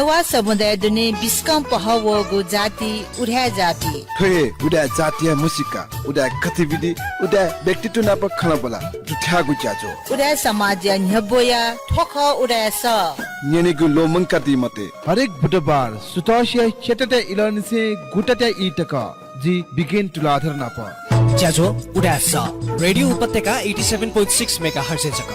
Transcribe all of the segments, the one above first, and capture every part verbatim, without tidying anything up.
नेवाः समुदाय दुने बिस्कं पहः वःगु जाति उदाय् जाति। थ्व हे उदाय् जातिया म्हसीका, उदाय् गतिविधि, उदाय् व्यक्तित्व नाप खँल्हाबल्हा दुथ्याःगु ज्याझ्वः। उदाय् समाजया न्ह्यब्वया थ्व खः उदाय् सः। न्यनेगु ल्वःमंकादी मते। हरेक बुधबार सुथसिया च्यातातय् इलंनिसें गुतातय् ई तक। जि बिगेन तुलाधर नाप। ज्याझ्वः उदाय् सः। रेडियो उपत्यका eighty seven point six megahertz-य् जक।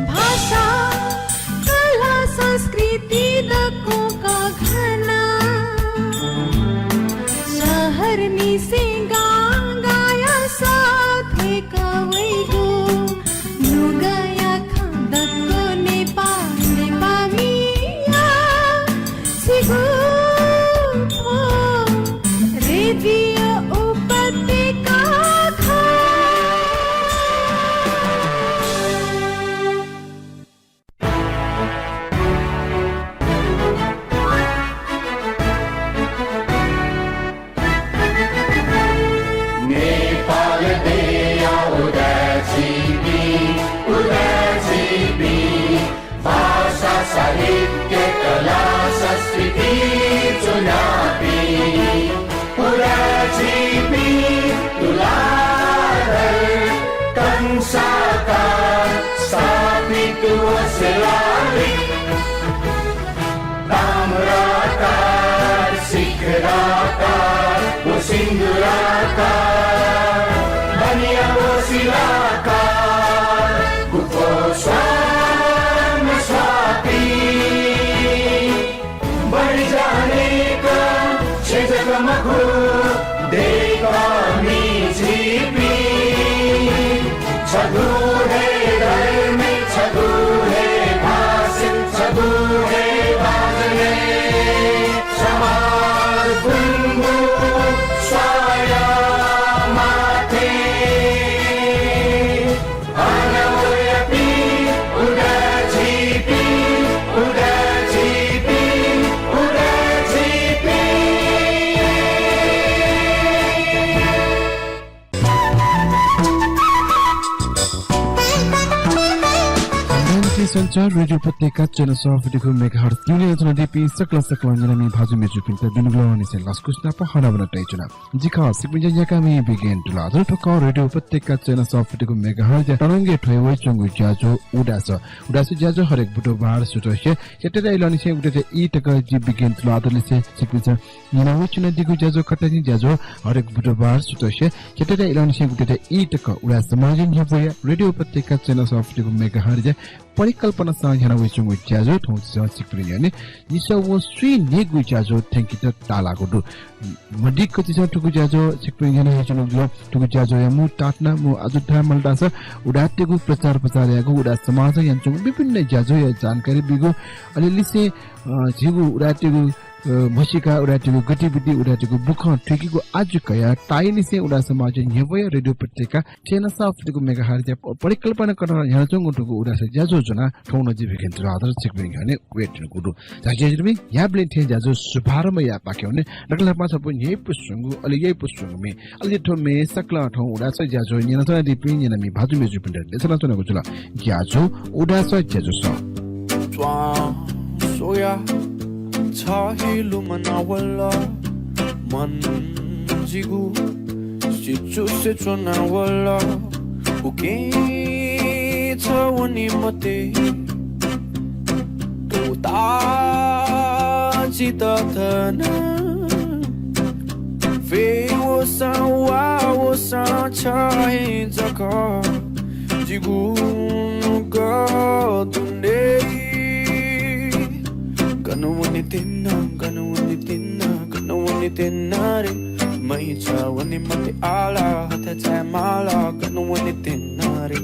भाषा, कला, संस्कृति दक्वं का घना। शहरनिसें गांगाया सः थ्वय्क वइगु। नुगःया खँ दक्व नेपाः, नेपाःमिया छिगु थ्व रेडियो उपत्यका खः। नेपाल देय् उदाय् झीपिं, उदाय् झीपिं। भाषा, साहित्य, कला, संस्कृति च्वनापिं। उदाय् झीपिं तुलाधर, कंसाकार, स्थापित व शिलालिपि। ताम्राकार, शिखराकार व सिन्दुराकार, बनिया व शिलाकार, गुफो स्वां स्वापी। बढी जानेक छेँ जक मखु, दय्कःमि झीपिं। छगू हे धर्म, छगू हे भाषा, छगू हे बाजं, समाज गुंगू स्वाया माथें। अन वयापिं उदाय् झीपिं, उदाय् झीपिं, उदाय् झीपिं। Community Center रेडियो उपत्यका चय्न्हय् सफुतिगु megahertz। न्ह्यानाच्वनादीपिं सकल सकल न्यनामि भाजु मय्जुपिन्त दुनुगलंनिसें लसकुस नाप हनाबना तयाच्वना। जि खः छिकपिनि ज्या न्ह्याकामि बिगेन तुलाधर। थ्व खः रेडियो उपत्यका चय्न्हय् सफुतिगु megahertz-या तःधंगु थ्वय् वयाच्वंगु ज्याझ्वः उदाय् सः। उदाय् सः ज्याझ्वः हरेक बुधबार सुथसिया च्यातातय् इलंनिसें गुतातय् ई तक जि बिगेन तुलाधरलिसें छिकपिन्सं न्यना वयाच्वनादीगु ज्याझ्वः खः। थ्व ज्याझ्वः हरेक बुधबार सुथसिया च्यातातय् इलंनिसें गुतातय् ई तक उदाय् समाजया न्ह्यब्वया रेडियो उपत्यका चय्न्हय् सफुतिगु megahertz-या परिकल्पनासं न्ह्याना वयाच्वंगु ज्याझ्वः थौं झीसं छिकपिनि न्ह्यःने निसः वंस्वये न्हय्गु ज्याझ्वः थ्यंकेत ताःलाःगु दु। मदिक्क झीसं थुगु ज्याझ्वः छिकपिनि न्ह्यःने हयाच्वनागु दु। थुगु ज्याझ्वःया मू ताःतना, मू आजु धायेमाल धाःसा उदाय्‌तय्गु प्रचार प्रसार यायेगु, उदाय् समाजं यानाच्वंगु विभिन्न ज्याझ्वःया जानकारी बीगु, अले लिसें, अ, झीगु उदाय्‌तय्गु अ, म्हसीका उदाय्‌तय्गु गतिविधि, उदाय्‌तय्गु बुखँ थुइकेगु आजु कयाः ताःनिसें उदाय् समाजया न्ह्यब्वया रेडियो उपत्यका चय्न्हय् सफुतिगु megahertz-या प-, परिकल्पना कथं न्ह्यानाच्वंगु थुगु उदाय् सः ज्याझ्वः ज्वनाः थौं नं जि बिगेन तुलाधर छिकपिनि न्ह्यःने वयाच्वनागु दु। झायाच्वनादीपिं, न्ह्याबलें थें ज्याझ्वः शुभारम्भ यायेपाखें वने दकलय् पासापु न्ह्यइपुसे च्वंगु, अले यइपुसे च्वंगु म्ये, अले थ्व म्ये सकलें थौं उदाय् सः ज्याझ्वः न्यनाच्वनादीपिं न्यनामि भाजु मय्जुपिन्त देछानाच्वनागु जुल। ज्याझ्वः उदाय् सः ज्याझ्वलय् स्वां स्वयाः छ हे लुमनावल, मन जिगु सिचुसे च्वनावल। उकिं छ वने मते, तुताः जितः थन। फय् वःसां वा वःसां छ हे जक जिगु नुगः दुने। गन वने त्यना, गन वने त्यना, गन वने त्यना रे। मैचा वने मते आला, हथय् छाय् माला, गन वने त्यना रे।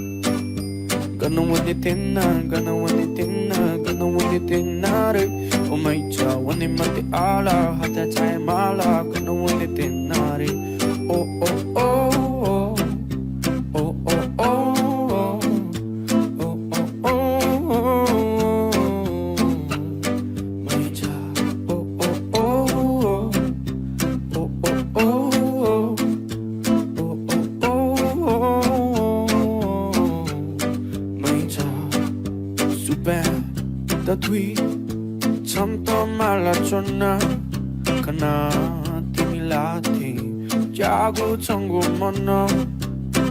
गन वने त्यना, गन वने त्यना, गन वने त्यना रे। ओ मैचा वने मते आला, हथय् छाय् माला, गन वने त्यना रे। ओ, ओ, ओ, ओ। ओ, ओ, ओ, ओ। ओ, ओ, ओ, ओ। मैचा, ओ, ओ, ओ, ओ। च्वना कना तिमि ला थें ज्याःगु छंगु मन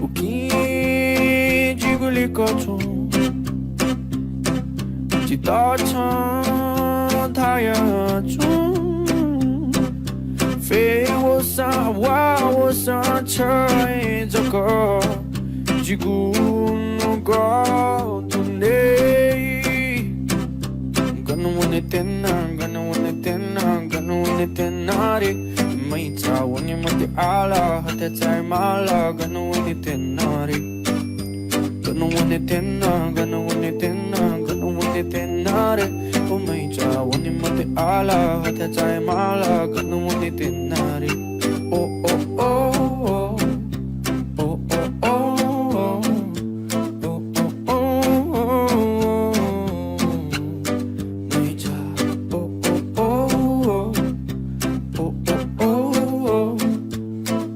उकिं जिगु लिक्क च्वं। जितः छं धाया च्वं। फय् वःसां वा वःसां छय् जक जिगु नुगः दुने। गन वने त्यना, गन वने त्यना, गन वने त्यना रे। मैचा वने मते आला, हथे चाय माला, गन वने त्यना रे। गन वने त्यना, गन वने त्यना, गन वने त्यना रे। ओ मैचा वने मते आला, हथे चाय माला, गन वने त्यना रे। ओ, ओ, ओ, ओ। ओ, ओ, ओ, ओ। ओ, ओ, ओ, ओ, ओ। मैचा, ओ, ओ, ओ, ओ। ओ, ओ, ओ, ओ।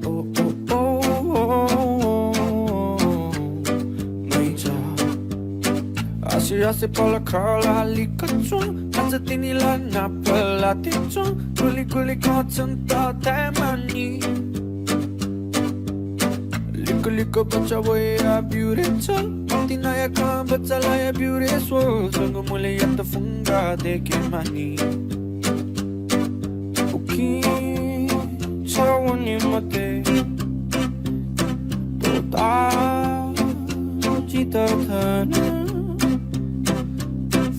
ओ, ओ, ओ, ओ, ओ। मैचा। आसे आसे पलख ला लिक्क च्वं। आज तिनि ला नाप ला थें च्वं। गुलि गुलि खँ छन्त धायेमानि। लिक्क लिक्क बचा वया ब्यु रे छल। अति नया खँ बचा लाया ब्यु रे स्वल। संग मुले यात फुंगा देके मानि। उकिं छवने मते तोता जित थन।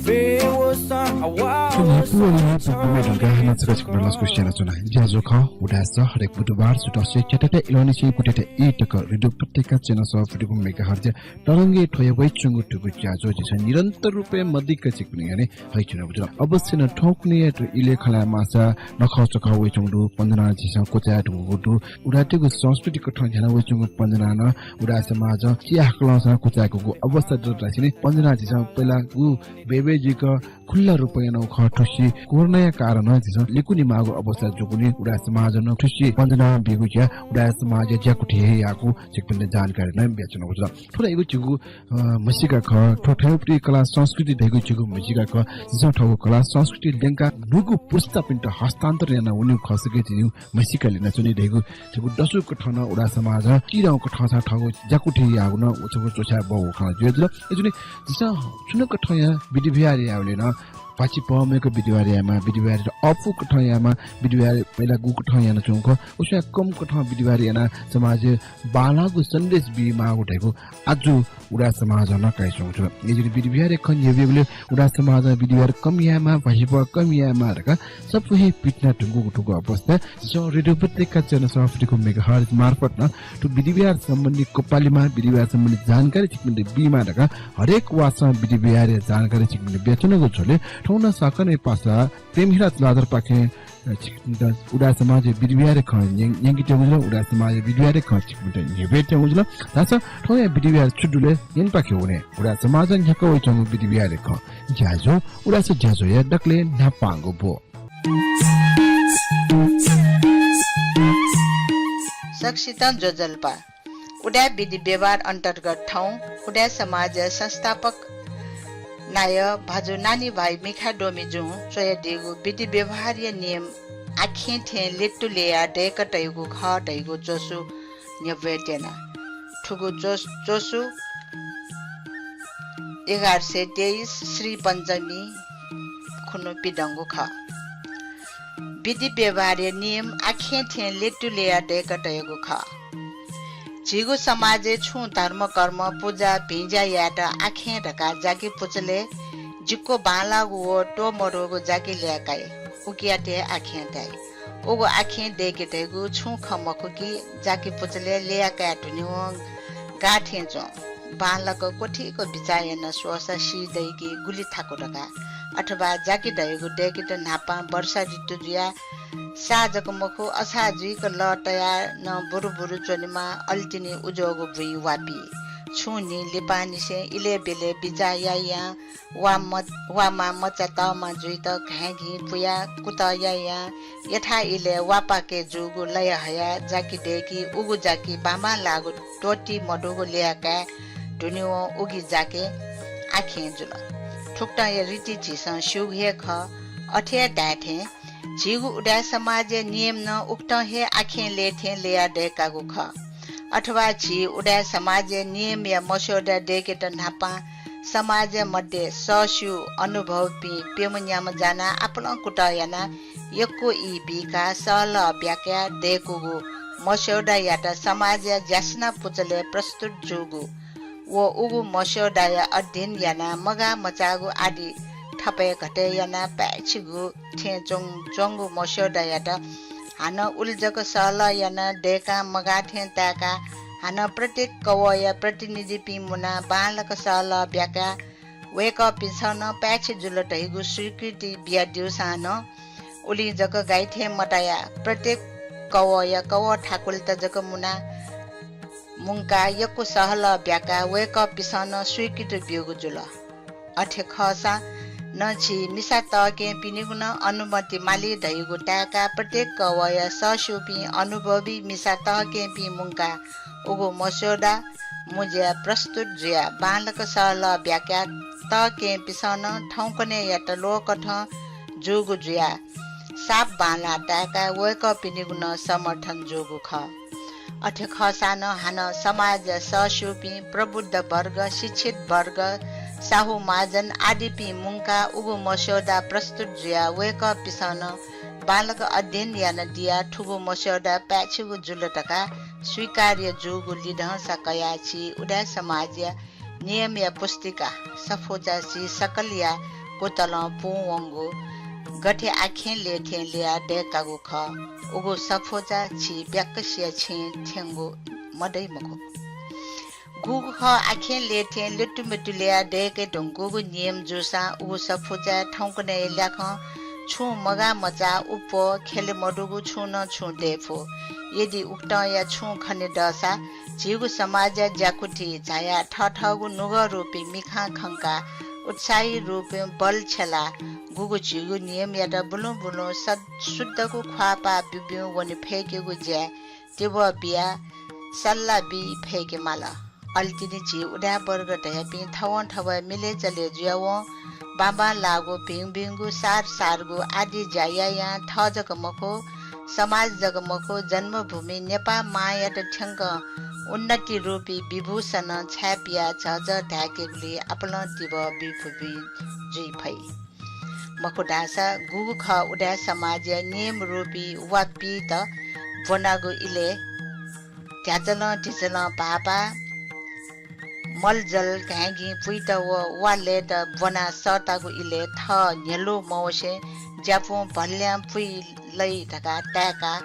फय् वःसां वा वःसां छय् जक जिगु नुगः दुने। ज्याझ्वः खः उदाय् स। हरेक बुधबार सुथसिया च्याताःया इलंनिसें गुँथ्याःया ई तक रेडियो उपत्यका च्यानल सफू मेगाहर्ज तरंगय् थ्वयावइच्वंगु थुगु ज्याझ्वः झीसं निरन्तर रूपय् मदिक्क छिकपिनि न्ह्यःने हइच्वनागु जुल। अवश्य नं थौंकन्हय् थ्व इलय् खँ ल्हायेमाःसा नखःचखः वइच्वंगु दु, पञ्जनां झीसं क्वचाये धुंकूगु दु। उदाय्‌तय्‌गु संस्कृति कथं ध्यान वइच्वंगु पञ्जनां नं उदाय् समाजं चिहाकलं सनाः क्वचाय्‌कूगु अवस्था दु धाःसा नि पञ्जनां झीसं पहिला गु बय्‌बय् जुइक खुल्ला रूपं यानागु खः। थुसी कोरोनाया कारणं झीसं लिकुने माःगु अवस्था जूगुलिं उदाय् समाजं नं थुसी पञ्जनां बीगु ज्या उदाय् समाजया ज्याकुथि हे याःगु छिकपिन्त जानकारी नं बियाच्वनागु जुल। थ्व धइगु झीगु, अ, म्हसीका खः। थ्व थौंया कला संस्कृति धइगु झीगु म्हसीका खः। झीसं थःगु कला संस्कृति ल्यंकाः न्हूगु पुस्तापिन्त हस्तान्तरण याना वनीगु खःसा झीगु म्हसीका ल्यनाच्वनी धइगु झीगु दसु कथं नं उदाय् समाजं चिधंगु कथंसां थःगु ज्याकुथि याःगु नं व छगू च्वछाये बहःगु खँ जुयादिल। अय्‌जूगुलिं झीसं छुं नं कथंया विधि व्यवहार यायेबलय् नं पाचिपः मेक विधि व्यवहार यायेमाः, विधि व्यवहारयात अःपु कथं यायेमाः, विधि व्यवहार पहिला गु कथं यानाच्वंगु खः, व स्वयां कम कथं विधि व्यवहार यानाः समाजय् बांलाःगु सन्देश बीमाःगु धइगु आजु उदाय् समाजं नं कयाच्वंगु जुल। अय्‌जूगुलिं विधि व्यवहारया खँ न्ह्यब्वयेबलय् उदाय् समाजं विधि व्यवहार कम यायेमाः, पाचिपः कम यायेमाः धकाः सफू हे पितिना धुंकूगु थुगु अवस्थाय् झीसं रेडियो उपत्यका च्यानल सफू मेगाहर्ज मार्फत नं थ्व विधि व्यवहार सम्बन्धी कपालिमाः, विधि व्यवहार सम्बन्धी जानकारी छिकपिन्त बीमाः धकाः हरेक वासं विधि व्यवहारया जानकारी छिकपिन्त बियाच्वनागु झ्वलय् थौं नं साकं हे पासा प्रेमहिरा तुलाधरपाखें, अ, छिकपिन्त उदाय् समाजया विधि व्यवहारया खँ न्यं-, न्यंकेत्यंगु जुल, उदाय् समाजया विधि व्यवहारया खँ छिकपिन्त न्ह्यब्वयेत्यंगु जुल। धाःसा थौंया विधि व्यवहार छु दु ले न्यनेपाखे वने। उदाय् समाजं न्ह्याका वइच्वंगु विधि व्यवहारया खँ। ज्याझ्वः, उदाय् स ज्याझ्वःया दकलय् न्हापांगु ब्व। सकसितं ज्वजलपा। उदाय् विधि व्यवहार अन्तर्गत थौं उदाय् समाजया संस्थापक नायः भाजु नानी भाइ मिखाद्वःमिजुं च्वयादीगु विधि व्यवहारया नियम आखें थें ल्यतुलेया दय्‌का तयागु खः धइगु च्वसु न्ह्यब्वयेत्यना। थुगु च्वस-, च्वसु एघार सय तेइस श्री पञ्चमी खुन्हु पिदंगु खः। विधि व्यवहारया नियम आखें थें ल्यतुलेया दय्‌का तयागु खः। झीगु समाजय् छुं धर्मकर्म, पुजा, भिंज्या यायेत आखें धकाः जाकि पुचलय् जिक्व बांलाःगु व त्वःमदुगु जाकि ल्याय्‌काइ। उकियात हे आखें धाइ। उगु आखें दय्‌के धइगु छुं खँ मखु कि जाकि पुचलय् ल्ययाकाये धुनेवं गाः थें च्वं। बांलाक क्वथिक बिचाः यानाः स्वःसा सी दइ कि गुलि थाकु धकाः। अथवा जाकि धइगु दय्‌केत न्हापां वर्षा ऋतु जुयाः साः जक मखु, असाः जुइक लः तयाः नं बुरुबुरु च्वनेमाः, अले तिनि उज्वःगु बुँइ वापी। छुं न्हि लिपांनिसें इलय् ब्यलय् बिचाः यायां वा म-, वा मां मचा तःमा जुइत घाँय् घिं पुयाः कुतः यायां यथाः इलय् वापाके जूगु लया हयाः जाकि दय्‌की। उगु जाकि बांबांलाःगु त्वःति मदुगु ल्याय्‌काये धुनेवं उगि जाकि आखें जुल। थुकथंया रीति झीसं स्यूगु हे खः। अथे हे धाये थें झीगु उदाय् समाजया नियम नं उकथं हे आखें लय् थें ल्ययाः दय्कागु खः। अथवा झी उदाय् समाजया नियमया मस्यौदा दय्केत न्हापां समाजया मध्ये सःस्यू अनुभवपिं प्यम्ह न्याम्ह जानाः आपालं कुतः यानाः यक्व ई बीकाः सहलह ब्याकाः दय्कूगु मस्यौदायात समाजया ज्यासना पुचलय् प्रस्तुत जूगु व उगु मस्यौदाया अध्ययन यानाः मगाः मचाःगु आदि थपय् घटय् यानाः पाय्‌छिगु थें च्वं-, च्वंगु मस्यौदायात हानं उलि जक सहलह यानाः दय्काः मगाः थें ताय्काः हानं प्रत्येक कवःया प्रतिनिधिपिं मुनाः बांलाक सहलह ब्याकाः वय्कःपिन्सं नं पाय्‌छि जुल धइगु स्वीकृति बियादिउसां नं उलिं जक गाइ थें मतायाः प्रत्येक कवःया कवः थाकुलित जक मुनाः मुंकाः यक्व सहलह ब्याकाः वय्कःपिन्सं नं स्वीकृति ब्यूगु जुल। अथे खःसां नं झी मिसा तःकेंपिनिगु नं अनुमति माली धइगु ताय्काः प्रत्येक कवःया सःस्यूपिं अनुभवी मिसा तःकेंपिं मुंकाः उगु मस्यौदा मुँज्याय् प्रस्तुत जुयाः बांलाक सहलह ब्याकाः तःकेंपिन्सं नं थौंकन्हय्‌यात ल्वःकथं जूगु जुयाः साप बांलाः ताय्काः वय्कःपिनिगु नं समर्थन जूगु खः। अथे खःसां नं हानं समाजया सःस्यूपिं, प्रबुद्ध वर्ग, शिक्षित वर्ग, साहु महाजन आदिपिं मुंकाः उगु मस्यौदा प्रस्तुत जुयाः वय्कःपिन्सं नं बांलाक अध्ययन यानादियाः थुगु मस्यौदा पाय्‌छिगु जुल धकाः स्वीकार्य जूगु लिधंसा कयाः झी उदाय् समाजया नियमया पुस्तिका सफूचा झी सकलया कुतलं पूवंगु गथे आखें लय् थें ल्ययाः दय्कागु खः, उगु सफूचा झी ब्याक्कसिया छेँय् थ्यंगु मदइ मखु। गुगु खः आखें लय् थें ल्यतुमेतु ल्ययाः दय्के धुंकूगु नियम जूसां उगु सफूचाय् थौंकन्हय् ल्याखं छुं मगाः मचाः, उप्वः, ख्यले मदुगु छुं नं छुं दयेफु। यदि उकथंया छुं खने दःसा झीगु समाजया ज्याकुथि झायाः थःथःगु नुगः रूपी मिखां खंकाः उत्साही रूपं बल छ्यलाः गुगु झीगु नियमयात बुलुं बुलुं सद-, शुद्धगु ख्वाःपाः ब्यूब्यूं वने फय्केगु ज्याय् तिबः बियाः सल्लाह बी फय्के माल। अले तिनि झी उदाय् वर्ग धयापिं थवं थवय् मिलय् चले जुयावं बांबांलाःगु, भिंभिंगु, सार सारगु आदि ज्या यायां थः जक मखु, समाज जक मखु, जन्मभूमि नेपाः मांयात थ्यंक उन्नति रूपी विभूषणं छाय्‌पियाः झःझः धाय्‌केगुलिइ आपालं तिबः बी फुपिं जुइ फइ। मखु धाःसा गुगु खः उदाय् समाजया नियम रूपी वा पीत ब्वनागु इलय् ध्याचलं धिचलं भाःपाः, मलजल घाँय्‌घिं पुइत व वा लय्‌त ब्वनाः सःतागु इलय् थः न्ह्यलु मवसें ज्यापुं भल्यां पुइ लइ धकाः ताय्‌काः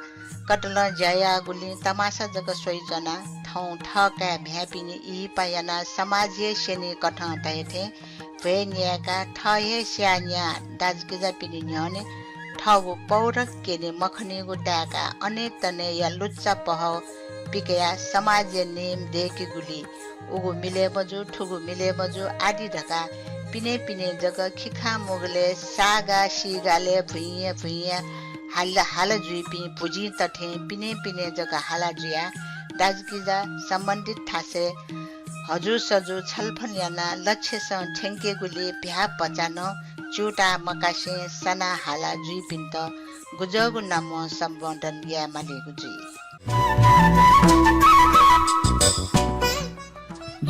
कतलं ज्या याःगुलिं तमासा जक स्वइच्वनाः थौं थःकाय् म्ह्याय्‌पिनि इहिपा यानाः समाज हे स्यनीकथं धयाथें भ्वय् न्याय्‌काः थः हे स्याः न्याः दाजुकिजापिनि न्ह्यःने थःगु पौरख क्यने मखनीगु ताय्‌काः अनेतनेया लुच्चा पहः पिकयाः समाजया नियम दय्‌केगुलिइ उगु मिलय् मजू, थुगु मिलय् मजू आदि धकाः पिने पिने जक खिखां मुगलय् सागा सीगालय् भुइँया भुइँया हाला, हाला जुइपिं भुजिंत थें पिने पिने जक हाला जुयाः दाजुकिजा सम्बन्धित थासय् हजुसजु छलफल यानाः लक्ष्यसं थ्यंकेगुलिइ भ्याः भचा नं च्यूताः मकासें सनाः हाला जुइपिन्त गुजःगु नामं सम्बोधन याये मालीगु जुइ।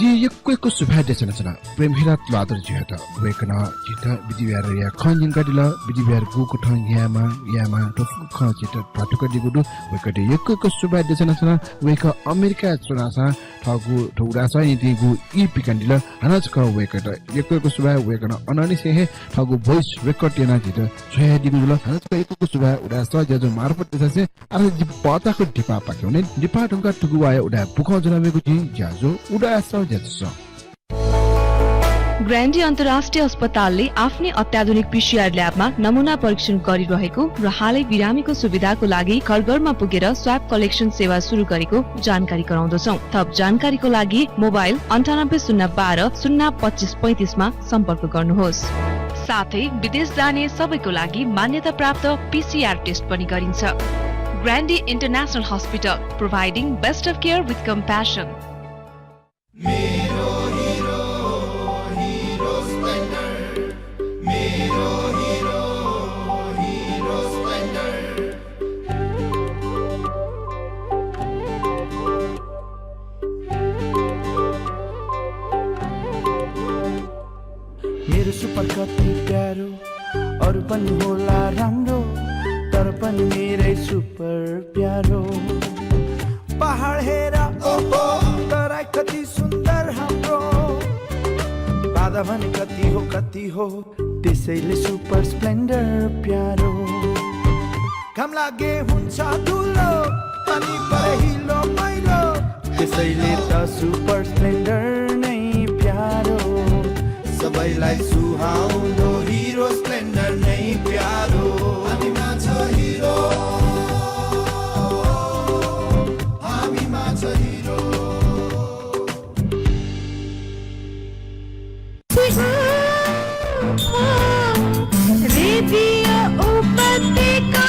जिं यक्व यक्व सुभाय् देछानाच्वना प्रेमहिरा तुलाधरजुयात। वय्‌कलं झीत विधि व्यवहारया खँ न्यंकादिल। विधि व्यवहार गुकथं यायेमाः, यायेमाः, थ्व फुक्क खँ झीत ध्वाथुइकादीगु दु। वय्‌कःयात यक्व यक्व सुभाय् देछानाच्वना। वय्‌कः अमेरिकाय् च्वनाः थःगु थ्व उदाय् सः न्ह्यःने तयागु ई पिकानादिल। हानं छकः वय्‌कःयात यक्व यक्व सुभाय्। वय्‌कलं अनंनिसें हे थःगु voice record यानाः झीत छ्वयादीगु जुल। हानं छकः यक्व यक्व सुभाय्। उदाय् सः ज्याझ्वः मार्फत देछासें आः जि बचाः खः दिपाः पाखे वने। दिपाः धुंकाः थुगु वाःया उदाय् बुखँ ज्वना वयेगु जिं ज्याझ्वः उदाय् सः ज्याझ्वः। ग्रान्डी अन्तर्राष्ट्रिय अस्पतालले आफ्नै अत्याधुनिक पिसिआर ल्याबमा नमुना परीक्षण गरिरहेको र हालै बिरामीको सुविधाको लागि घर घरमा पुगेर स्वाब कलेक्सन सेवा सुरु गरेको जानकारी गराउँदछौं। थप जानकारीको लागि मोबाइल अन्ठानब्बे शून्य बाह्र शून्य पच्चिस पैँतिसमा सम्पर्क गर्नुहोस्। साथै विदेश जाने सबैको लागि मान्यता प्राप्त पिसिआर टेस्ट पनि गरिन्छ। ग्रान्डी international hospital, providing best of care with compassion। मेरो हिरो, हिरो स्प्लेन्डर, मेरो हिरो, हिरो स्प्लेन्डर। पनि होला राम्रो, तर पनि मेरै सुपर प्यारो। पहाड हेर, ओहो, तराई कति सुन्दर हाम्रो। बाधा भने कति हो, कति हो, त्यसैले सुपर स्प्लेन्डर प्यारो। घाम लागे हुन्छ धुलो, पानी परे हिलो मैलो, त्यसैले त सुपर स्प्लेन्डर नै प्यारो। सबैलाई सुहाउँदो हिरो स्प्लेन्डर नै प्यारो। हामीमा छ हिरो, हामीमा छ हिरो। रेडियो उपत्यका।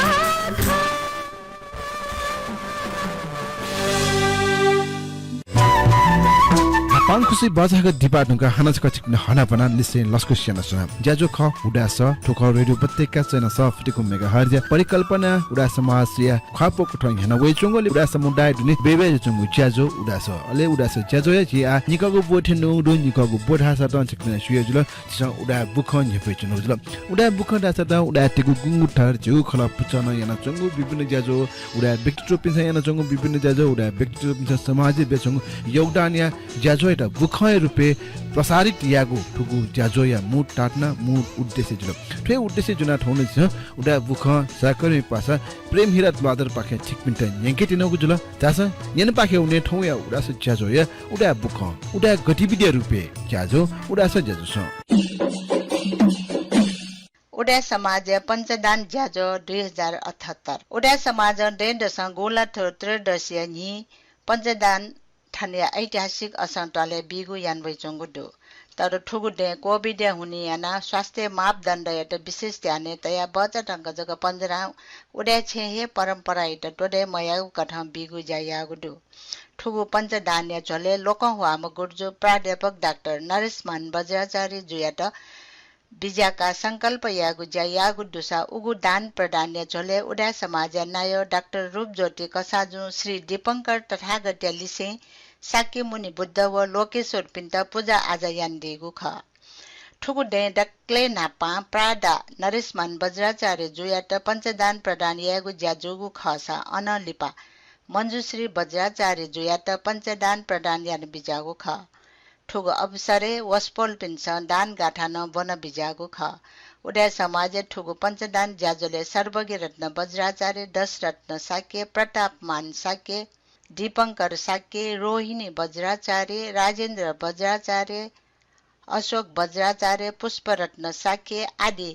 पांखुसी बचाःगु दिपा धुंकाः हानं छकः छिकपिनि हनाबना लिसें लसकुस यानाच्वना। ज्याझ्वः खः उदाय् सः, थ्व खः रेडियो उपत्यका चय्न्हय् सः फुति कु मेगाहर्जया परिकल्पना उदाय् समाजया ख्वाःपाः कथं न्ह्याना वयाच्वंगु, अले उदाय् समुदाय दुने बय्बय् जुयाच्वंगु ज्याझ्वः उदाय् सः। अले उदाय् सः ज्याझ्वःया झी आः निक्वःगु ब्व थ्यंगु दु, निक्वःगु ब्व धाःसा तं छिकपिन्सं स्यू हे जुल। झीसं उदाय् बुखँ न्ह्यब्वयाच्वनागु जुल। उदाय् बुखँ धाःसा तं उदाय् तिगु गुंगू थर झीगु खलः पुचलं यानाच्वंगु विभिन्न ज्याझ्वः, उदाय् व्यक्तित्वपिन्सं यानाच्वंगु विभिन्न ज्याझ्वः, उदाय् व्यक्तित्वपिन्सं समाजय् बियाच्वंगु योगदानया ज्याझ्वःयात बुखँया रूपय् प्रसारित यायेगु थुगु ज्याझ्वःया मू ताःतना, मू उद्देश्य जुल। थ्व हे उद्देश्य जुयाः थौं नं झीसं उदाय् बुखँ सहकर्मी पासा प्रेम हिरा तुलाधरपाखें छिकपिन्त न्यंके त्यनागु जुल। झासँ न्यनेपाखे वने थौंया उदाय् सः ज्याझ्वःया उदाय् बुखँ, उदाय् गतिविधिया रूपय् ज्याझ्वः उदाय् सः ज्याझ्वलय्। उदाय् समाजया पञ्चदान ज्याझ्वः दुई हजार अठहत्तर। उदाय् समाजं दँय्‌दसं गुंलाथ्व त्रयोदशीया न्हि पञ्चदान थनया ऐतिहासिक असं त्वालय् बीगु याना वयाच्वंगु दु। तर थुगु दँय् कोभिडया हुनिं यानाः स्वास्थ्य मापदण्डयात विशेष ध्यानय् तयाः बचा तक जक पञ्जरां उदाय् छेँय् हे परम्परायात त्वदये मयाःगु कथं बीगु ज्या याःगु दु। थुगु पञ्चदानया झ्वलय् लोकंह्वाःम्ह गुरुजु प्राध्यापक डाक्टर नरेशमान बज्राचार्यजुयात बिज्याकाः संकल्प यायेगु ज्या याःगु दुसा उगु दान प्रदानया झ्वलय् उदाय् समाजया नायः डाक्टर रूपज्योति कसाःजुं श्री दीपंकर तथागतया लिसें शाक्यमुनि बुद्ध व लोकेश्वरपिन्त पुजा आजा यानादीगु खः। थुगु दँय् दकलय् न्हापां प्रादा नरेशमान बज्राचार्यजुयात पञ्चदान प्रदान यायेगु ज्या जूगु खःसा अनं लिपा मञ्जुश्री बज्राचार्यजुयात पञ्चदान प्रदान याना बिज्याःगु खः। थुगु अवसरय् वसपोलपिन्सं दान गाथा नं ब्वना बिज्याःगु खः। उदाय् समाजय् थुगु पञ्चदान ज्याझ्वलय् सर्वज्ञरत्न बज्राचार्य, दशरत्न शाक्य, प्रतापमान शाक्य, दीपंकर शाक्य, रोहिणी बज्राचार्य, राजेन्द्र बज्राचार्य, अशोक बज्राचार्य, पुष्परत्न शाक्य आदि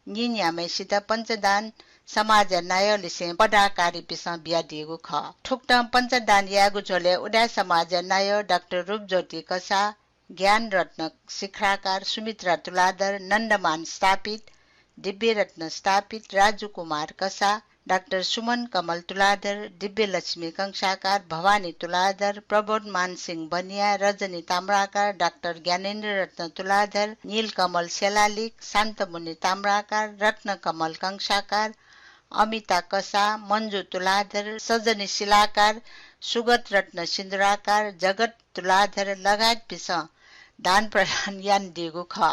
न्यन्याम्हय्‌सित पञ्चदान समाजया नायःलिसें पदाधिकारीपिन्सं बियादीगु खः। थुकथं पञ्चदान यायेगु झ्वलय् उदाय् समाजया नायः डाक्टर रूपज्योति कसाः, ज्ञानरत्न शिखराकार, सुमित्रा तुलाधर, नन्दमान स्थापित, दिव्यरत्न स्थापित, राजकुमार कसाः, डाक्टर सुमन कमल तुलाधर, दिव्यलक्ष्मी कंसाकार, भवानी तुलाधर, प्रबोधमान सिंह बनिया, रजनी ताम्राकार, डाक्टर ज्ञानेन्द्ररत्न तुलाधर, नीलकमल सेलालिक, शान्तमुनि ताम्राकार, रत्नकमल कंसाकार, अमिता कसाः, मञ्जु तुलाधर, सजनी शिलाकार, सुगतरत्न सिन्दुराकार, जगत तुलाधर लगायतपिन्सं दान प्रदान यानादीगु खः।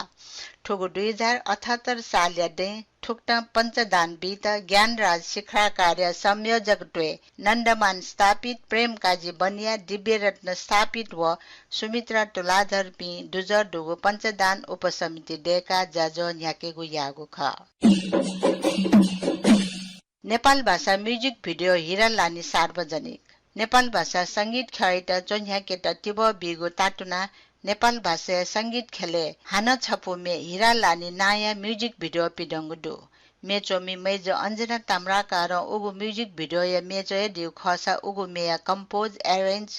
थुगु दुई हजार अठहत्तर सालया दँय् थुकथं पञ्चदान बीत ज्ञानराज शिखराकारया संयोजकत्वय् नन्दमान स्थापित, प्रेमकाजी बनिया, दिव्यरत्न स्थापित व सुमित्रा तुलाधरपिं दुजः दुगु पञ्चदान उपसमिति दय्‌काः ज्याझ्वः न्ह्याकेगु याःगु खः। नेपाल भाषा music video हिरालानी सार्वजनिक। नेपाल भाषा संगीत ख्यःयात च्वन्ह्याकेत तिबः बीगु तातुनाः नेपाल भाषाया संगीत ख्यलय् हानं छपु म्ये हिरालानी नांया music video पिदंगु दु। म्ये च्वमि मय्‌जु अञ्जना ताम्राकारं उगु music video-या म्ये च्वयादीगु खःसा उगु म्येया compose, arrange,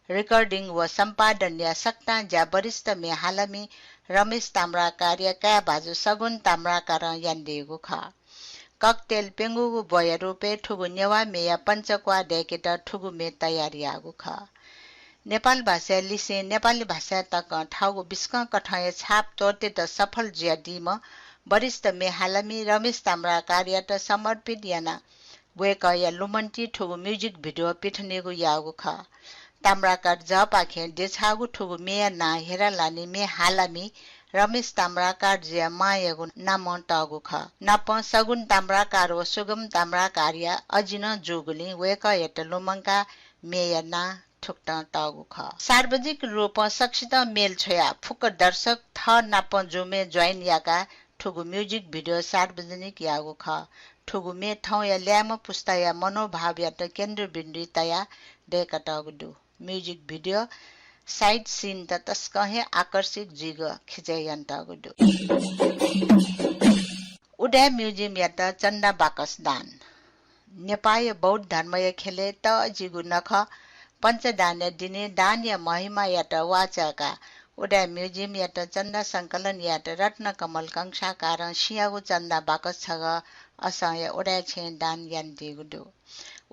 recording व सम्पादनया सकतां ज्या वरिष्ठ म्ये हालामि रमेश ताम्राकारया काय् भाजु सगुन ताम्राकारं यानादीगु खः। ककटेल प्यंगूगु ब्वया रूपय् थुगु नेवाः म्येया पञ्चक्वाः दय्‌केत थुगु म्ये तयार याःगु खः। नेपाल भाषाया लिसें नेपाली भाषाय् तकं थःगु बिस्कं कथंया छाप त्वःतेत सफल जुयादीम्ह वरिष्ठ म्ये हालामि रमेश ताम्राकारयात समर्पित यानाः वय्‌कःया लुमन्तिइ थुगु music video पिथनेगु याःगु खः। ताम्राकार जःपाखें देछाःगु थुगु म्येया नां हिरालानी म्ये हालामि रमेश ताम्राकारजुया मांयागु नामं तःगु खः। नापं सगुन ताम्राकार व सुगम ताम्राकारया अजिनं जूगुलिं वय्कःयात लुमंकाः मेया नां थुकथं तःगु खः। सार्वजनिक रूपं सकसितं मेल छ्वयाः फुक्क दर्शक थः नापं Zoom-य् join याकाः थुगु music video सार्वजनिक याःगु खः। थुगु मे थौंया ल्याय्म्ह पुस्ताया मनोभावयात केन्द्रबिन्दुइ तयाः दय्कातःगु दु। Music video sight scene-त तसकं हे आकर्षित जुइगु खिचय् यानातःगु दु। उदाय् Museum-यात चन्दा बाकस दान। नेपाःया बौद्ध धर्मया ख्यलय् तःजिगु नखः पञ्चदानया दिनय् दानया महिमायात वाःचाय्काः उदाय् Museum-यात चन्दा संकलन यायेत रत्नकमल कंसाकारं सिँयागु चन्दा बाकस छगः असंया उदाय् छेँय् दान यानादीगु दु।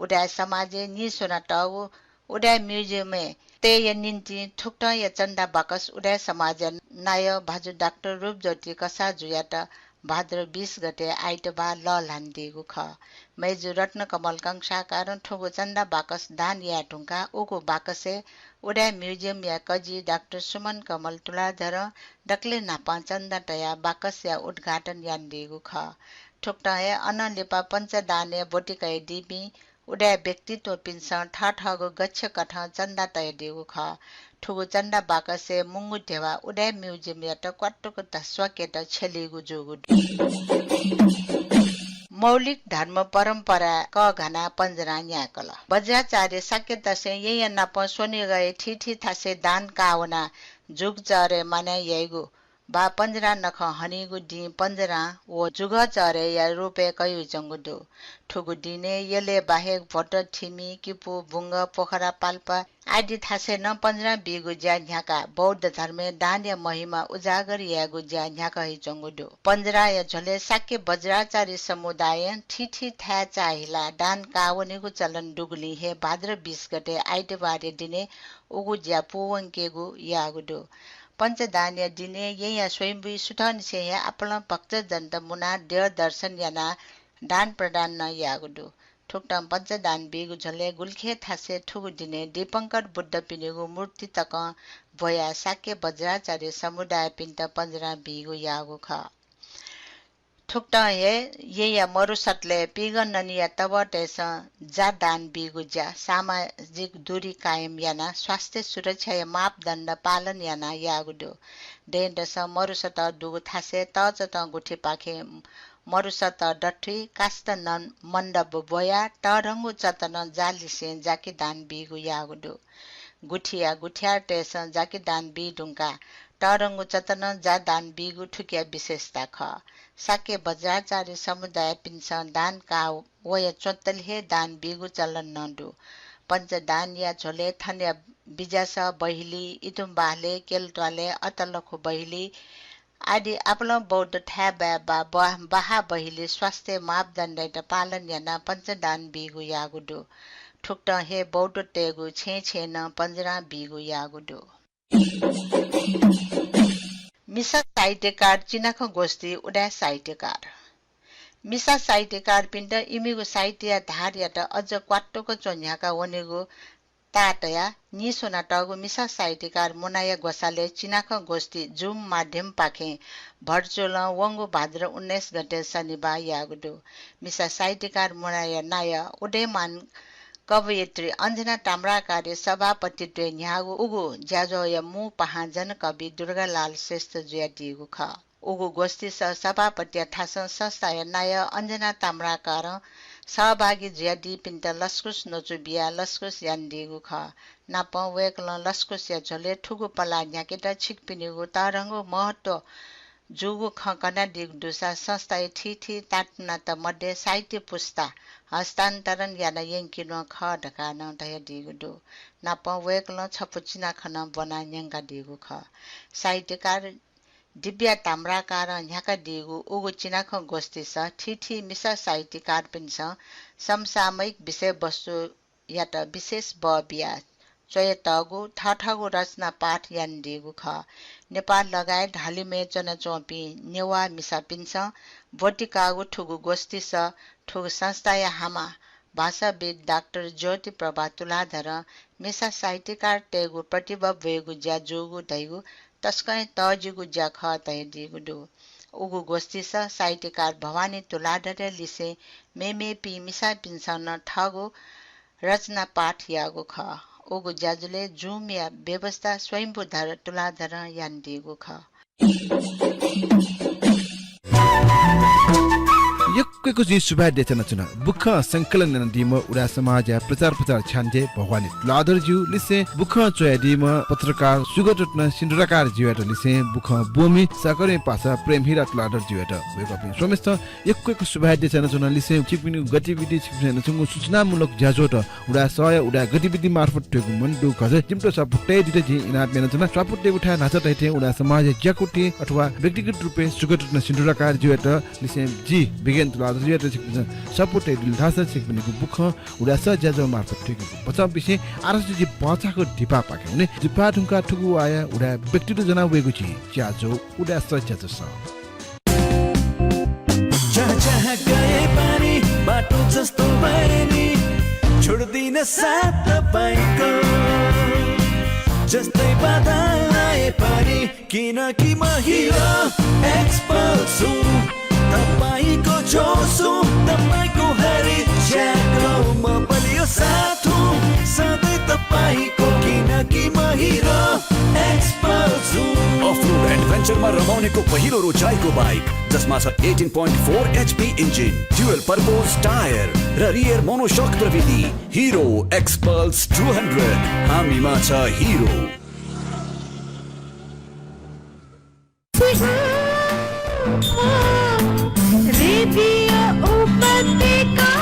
उदाय् समाजय् नीस्वनातःगु उदाय् Museum-य् तयेया निंतिं थुकथंया चन्दा बाकस उदाय् समाजया नायः भाजु डाक्टर रूपज्योति कसाःजुयात भाद्र बीस गते आइतबाः लःल्हानादीगु खः। मय्जु रत्नकमल कंसाकारं थुगु चन्दा बाकस दान याये धुंकाः उगु बाकसय् उदाय् Museum-या कजि डाक्टर सुमन कमल तुलाधरं दकलय् न्हापां चन्दा तयाः बाकसया उद्घाटन यानादीगु खः। थुकथं हे अनं लिपा पञ्चदानया ब्वति कयादीपिं उदाय् व्यक्तित्वपिन्सं थःथःगु गच्छे कथं चन्दा तयादीगु खः। थुगु चन्दा बाकसय् मुंगु ध्यबा उदाय् Museum-यात क्वातुक ध-, स्वाकेत छ्यलीगु जूगु दु। मौलिक धर्म परम्परा कःघानाः पञ्जरां न्यायेकल। वज्राचार्य शाक्यतसें येँया नापं स्वनिगःया थीथी थासय् दान काःवनाः जुग चःह्रे मानय् याइगु वा पञ्जरां नखः हनीगु दिं पञ्जरां व जुगः चःह्रेया रूपय् कयाच्वंगु दु। थुगु दिनय् यलय् बाहेक भ्वत, थिमि, किपू, बुंगः, पोखरा, पाल्पा आदि थासय् नं पञ्जरां बीगु ज्या न्ह्याकाः बौद्ध धर्मय् दानया महिमा उजागर यायेगु ज्या न्ह्याका हइच्वंगु दु। पञ्जरांया झ्वलय् शाक्य वज्राचार्य समुदायं थीथी थाय् चाःहिलाः दान काःवनेगु चलन दुगुलिं हे भाद्र बीस गते आइतबारया दिनय् उगु ज्या पूवंकेगु याःगु दु। पञ्चदानया दिनय् येँया स्वयम्भूइ सुथंनिसें हे आपालं भक्तजनत मुनाः द्यः दर्शन यानाः दान प्रदान नं याःगु दु। थुकथं पञ्चदान बीगु झ्वलय् गुलिखे थासय् थुगु दिनय् दीपंकर बुद्धपिनिगु मूर्ति तकं ब्वयाः शाक्य वज्राचार्य समुदायपिन्त पञ्जरां बीगु याःगु खः। थुकथं हे येँया मरुसतलय् पीगं ननिया तबःतय्सं जा दान बीगु ज्या, सामाजिक दूरी कायम यानाः स्वास्थ्य सुरक्षाया मापदण्ड पालन यानाः याःगु दु। दँय्दसं मरुसतः दुगु थासय् तःचतं गुथिपाखें मरुसतः दथुइ, कासत नं मण्डप ब्वयाः तःधंगु चतनं जालिसें जाकि दान बीगु याःगु दु। गुथिया गुथियारतय्सं जाकि दान बी धुंकाः तःधंगु चतनं जा दान बीगु थुकिया विशेषता खः। शाक्य वज्राचार्य समुदायपिन्सं दान काः वया च्वंतले हे दान बीगु चलन नं दु। पञ्चदानया झ्वलय् थनया बिज्यासः बहिली, इतुम्बाहलय्, केलत्वालय्, अतलखु बहिली आदि आपालं बौद्ध थाय्बाय् वा बहा-, बहाः बहिली स्वास्थ्य मापदण्डयात पालन यानाः पञ्चदान बीगु याःगु दु। थुकथं हे बौद्धतय्गु छेँय् छेँय् नं पञ्जरां बीगु याःगु दु। मिसा साहित्यकार चिनाखँ गोष्ठी उदाय् साहित्यकार। मिसा साहित्यकारपिन्त इमिगु साहित्यया धारयात अझ क्वातुक च्वन्ह्याका वनेगु ताः तयाः नीस्वनातःगु मिसा साहित्यकार मुनाया ग्वसालय् चिनाखँ गोष्ठी Zoom माध्यमपाखें virtual-ं वंगु भाद्र उन्नाइस गते शनिबाः याःगु दु। मिसा साहित्यकार मुनाया नायः उदयमान कवयित्री अञ्जना ताम्राकारया सभापतित्वय् न्ह्याःगु उगु ज्याझ्वःया मू पाहां जनकवि दुर्गालाल श्रेष्ठ जुयादीगु खः। उगु गोष्ठीसः सभापतिया थासं संस्थाया नायः अञ्जना ताम्राकारं सहभागी जुयादीपिन्त लसकुस न्वचु बियाः लसकुस यानादीगु खः। नापं वय्कलं लसकुसया झ्वलय् थुगु पलाः न्ह्याकेत छिकपिनिगु तःधंगु महत्व जूगु खँ कनादीगु दुसा संस्थाया थीथी तातुनात मध्ये साहित्य पुस्ता हस्तान्तरण याना यंकेनु खः धकाः नं धयादीगु दु। नापं वय्कलं छपु चिनाखँ नं ब्वनाः न्यंकादीगु खः। साहित्यकार दिव्या ताम्राकारं न्ह्याकादीगु उगु चिनाखँ गोष्ठीसः थीथी मिसा साहित्यकारपिन्सं समसामयिक विषयवस्तुयात विशेष बः बियाः च्वयातःगु थःथःगु रचना पाठ यानादीगु खः। नेपाल लगायत हलिमय् च्वनाच्वंपिं नेवाः मिसापिन्सं ब्वति काःगु थुगु गोष्ठीसः थुगु संस्थाया हामा भाषाविद् डाक्टर ज्योति प्रभा तुलाधरं मिसा साहित्यकारतय्गु प्रतिभा ब्वयेगु ज्या जूगु धइगु तसकं तःजिगु ज्या खः धयादीगु दु। उगु गोष्ठीस साहित्यकार भवानी तुलाधरया लिसें मेमेपिं मिसापिन्सं नं थःगु रचना पाठ याःगु खः। उगु ज्याझ्वलय् Zoom या व्यवस्था स्वयम्भूधर तुलाधरं यानादीगु खः। यक्व यक्व जिं सुभाय् देछानाच्वना। बुखँ संकलन यानादीम्ह उदाय् समाजया प्रचार प्रसार छ्याञ्जे भवानी तुलाधरज्यू लिसें बुखँ च्वयादीम्ह पत्रकार सुगतरत्न सिन्दुराकारज्यूयात लिसें बुखँ ब्वःमि साकरें पासा प्रेमहिरा तुलाधरज्यूयात वय्कःपिं स्वम्हेसितं यक्व यक्व सुभाय् देछानाच्वना। लिसें छिकपिनिगु गतिविधि, छिकपिन्सं यानाच्वंगु सूचनामूलक ज्याझ्वःत उदाय् सःया उदाय् गतिविधि मार्फत थ्वयेगु मन्दु खः। जिमित स्वापू तयेदित जिं इनाप यानाच्वना। स्वापू तयेगु थाय् न्हाचः धइथें उदाय् समाजया ज्याकुथिं अथवा व्यक्तिगत रूपय् सुगतरत्न सिन्दुराकारज्यूयात लिसें जि बिगेन तुलाधरज्यूयात छिकपिन्सं स्वापू तयेदिल धाःसा छिकपिनिगु बुखँ उदाय् सः ज्याझ्वः मार्फत थुइकेगु बचं बिसें आःतक जि भचा धिपापाखे वने। धिपा धुंकाः थुगु वाःया उदाय् व्यक्तित्व ज्वना वयेगु झी ज्याझ्वः उदाय् सः ज्याझ्वलय्। जहाँ जहाँ गए पनि बाटो जस्तो भए नि, छोड्दिन साथ तपाईँको। जस्तै बाधा आए पनि, किनकि म हिरो एक्सपल्स हुँ। तपाईँको जोस हुँ, तपाईँको हरेक ज्याको म बलियो साथ हुँ, सधैँ तपाईँको, किनकि म हिरो एक्सपल्स हुँ। अफ रोड एडभेन्चरमा रमाउनेको पहिलो रोचाइको बाइक, जसमा छ eighteen point four H P engine, dual purpose tyre र रियर मोनोसक प्रविधि। हिरो एक्सपल्स टू हन्ड्रेड, हामीमा छ हिरो। रेडियो उपत्यका।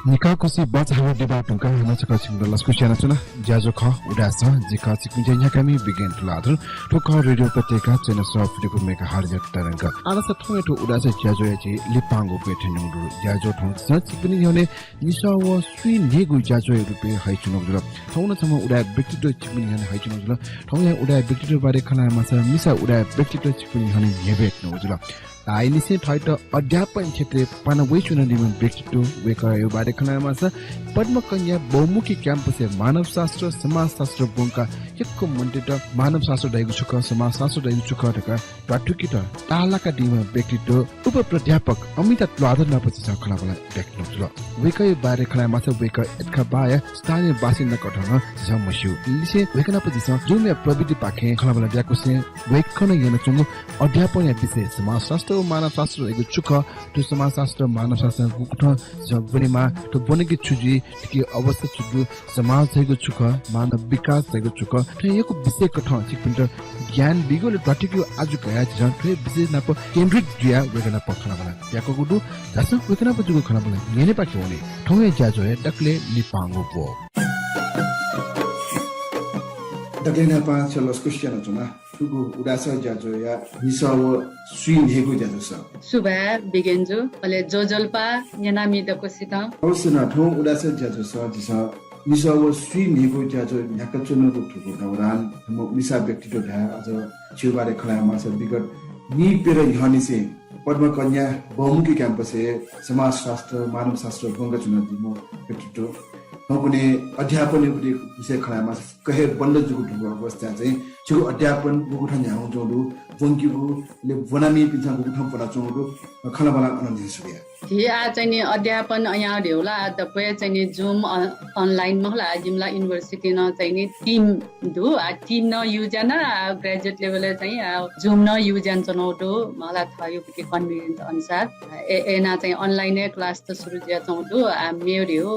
निखः खुसी बचाःगु दिबा धुंकाः हानं छकः छिकपिन्त लसकुस यानाच्वना। ज्याझ्वः खः उदाय् सः, जि खः छिकपिनिगु न्ह्याकामि बिगेन तुलाधर। थ्व खः रेडियो उपत्यका चय्न्हय् सः फुति मेगाहर्जया तरंग। आःसा थौंया थ्व उदाय् सः ज्याझ्वःया झी लिपांगु प्वय् थ्यनेगु दु। ज्याझ्वः थौं झीसं छिकपिनि न्ह्यःने निसः व स्वीन्हय्गु ज्याझ्वःया रूपय् हयाच्वनागु जुल। थौं नं छम्ह उदाय् व्यक्तित्व छिकपिनि न्ह्यःने हयाच्वनागु जुल। थौंया उदाय् व्यक्तित्व बारे खँ ल्हायेमाःसा मिसा उदाय् व्यक्तित्व छिकपिनि न्ह्यःने न्ह्यब्वयाच्वनागु जुल। धाःनिसें थःत अध्यापन क्षेत्रय् पाना वयाच्वनादीम्ह व्यक्तित्व वय्कःया बारे खँ ल्हायेमाःसा पद्मकन्या बहुमुखी क्याम्पसय् मानवशास्त्र, समाजशास्त्र ब्वंकाः यक्व मनूतय्त मानवशास्त्र धइगु छु खः, समाजशास्त्र धइगु छु खः धकाः ध्वाथुइकेत ताःलाकादीम्ह व्यक्तित्व उपप्राध्यापक अमिता तुलाधर नाप झीसं खँल्हाबल्हा यानाच्वनागु जुल। वय्कःया बारे खँ ल्हायेमाःसा वय्कः एतखाबाःया स्थानीय बासिन्दा कथं नं झीसं म्हस्यू। लिसें वय्कः नाप झीसं Zoom या प्रविधिपाखें खँल्हाबल्हा यानाच्वंगु वय्कलं यानाच्वंगु अध्यापनया विषय समाजशास्त्र व मानवशास्त्र धइगु छु खः, थ्व समाजशास्त्र, मानवशास्त्रं गुकथं झीसं ब्वनेमाः, थ्व ब्वनागु छु जुइ, थुकिया अवस्था छु दु, समाज धइगु छु खः, मानव विकास धइगु छु खः, थ्व यक्व विषय कथं छिकपिन्त ज्ञान बीगु व ध्वाथुइकेगु आजु कयाः झीसं थ्व विषय नाप केन्द्रित जुयाः वय्कः नाप खँल्हाबल्हा यानाच्वनागु दु। धाःसा वय्कः नाप जूगु खँल्हाबल्हा न्यनेपाखे वने। थौंया ज्याझ्वःया दकलय् लिपांगु ब्व। दकलय् न्हापां छकः लसकुस यानाच्वना। थुगु उदाय् सः ज्याझ्वःया निसः व स्वीन्हय्गु ज्याझ्वलय्। सुभाय् बिगेन जु, अले ज्वजलपा न्यनामि दक्वसितं। अवश्य नं, थौं उदाय् सः ज्याझ्वलय् झीसं निसः व स्वीन्हय्गु ज्याझ्वः न्ह्याकाच्वनागु थुगु दौरान थःम्ह मिसा व्यक्तित्व धाये, अझ झीगु बारे खँ ल्हायेमाःसा विगत नीप्यदँ न्ह्यःनिसें पद्मकन्या बहुमुखी क्याम्पसय् समाजशास्त्र, मानवशास्त्र ब्वंकाच्वनादीम्ह व्यक्तित्व। थौंकन्हय् अध्यापनया विषय खँ ल्हायेमाःसा कहे बन्द जूगु धुंकू अवस्थाय् चाहिँ छिगु अध्यापन गुगु थें न्ह्यानाच्वंगु दु, ब्वंकीगु, अले ब्वनामिपिन्सं गुगु थें ब्वनाच्वंगु दु, खँल्हाबल्हा अन न्ह्यसुया। झी आः चाहिँ नि अध्यापन अयाः ध्यउ ला, दक्वय् चाहिँ नि Zoom, अ, online मखु ला, जिमि ला university नं चाहिँ नि team दु, आ, team नं use याना, आ, graduate level-य् चाहिँ, आ, Zoom नं use यानाच्वनागु दु, मला थःगु convenient अनुसार। ए, अय्‌नं चाहिँ online-य् class त सुरु जुयाच्वंगु दु, आ, मेगु ध्यउ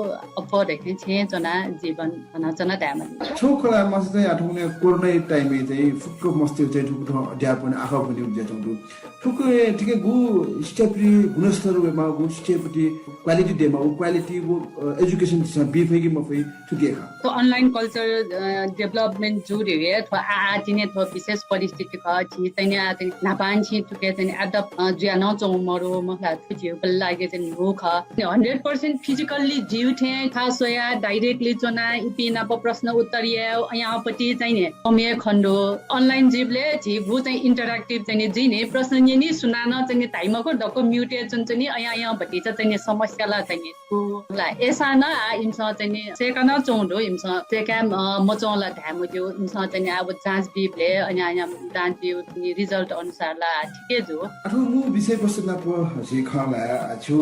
अप्वः धइथें छेँय् च्वना जीवन च्वनाच्वना धायेमाली। छगू खँ ल्हायेमाःसा चाहिँ आः थौंकन्हय् कोरोनाया time-य् चाहिँ फुक्क मस्तय् चाहिँ थुकथं अध्यापन आखः ब्वनेगु जुयाच्वंगु दु। थुकथं थुकी गु शिक्षाप्रति गुणस्तर वयेमाःगु, शिक्षाप्रति quality दयेमाःगु, quality व, अ, education झीसं बी फइ कि मफइ, थुकी खः। थ्व online culture, अ, development जूगु ध्यउ हे थ्व आः, आः तिनि थ्व विशेष परिस्थिति खः। झी चाहिँ नि आः चाहिँ न्हापांनिसें थुकी चाहिँ नि adapt, अ, जुया नं च्वंगु मरु, मखु ला, थ्व झीगु लागि चाहिँ नि न्हू खः। Hundred percent physically ज्यू थें खा स्वयाः directly च्वनाः इपिं नाप प्रश्न उत्तर याये, अयाःपट्टि चाहिँ नि कम हे खने दु। Online जुइबलय् झीगु चाहिँ interactive चाहिँ नि जुइ नि, प्रश्न न्यनी, सुनानं चाहिँ नि धाइ मखु, दक्व mute हे च्वनाच्वनी, अयाः भतिचा चाहिँ नि समस्या ला चाहिँ नि दु ला। अय्सां नं आ इमिसं चाहिँ नि सय्का नं च्वं दु, इमिसं सय्काये, अ, मच्वं ला धाये मज्यू। इमिसं चाहिँ नि अब जाँच बीबलय्, अन, अन जाँच बीगु result अनुसार ला आ ठीक हे जू। अथवा मू विषयवस्तु नाप झी खँ ल्हाये, आ, छु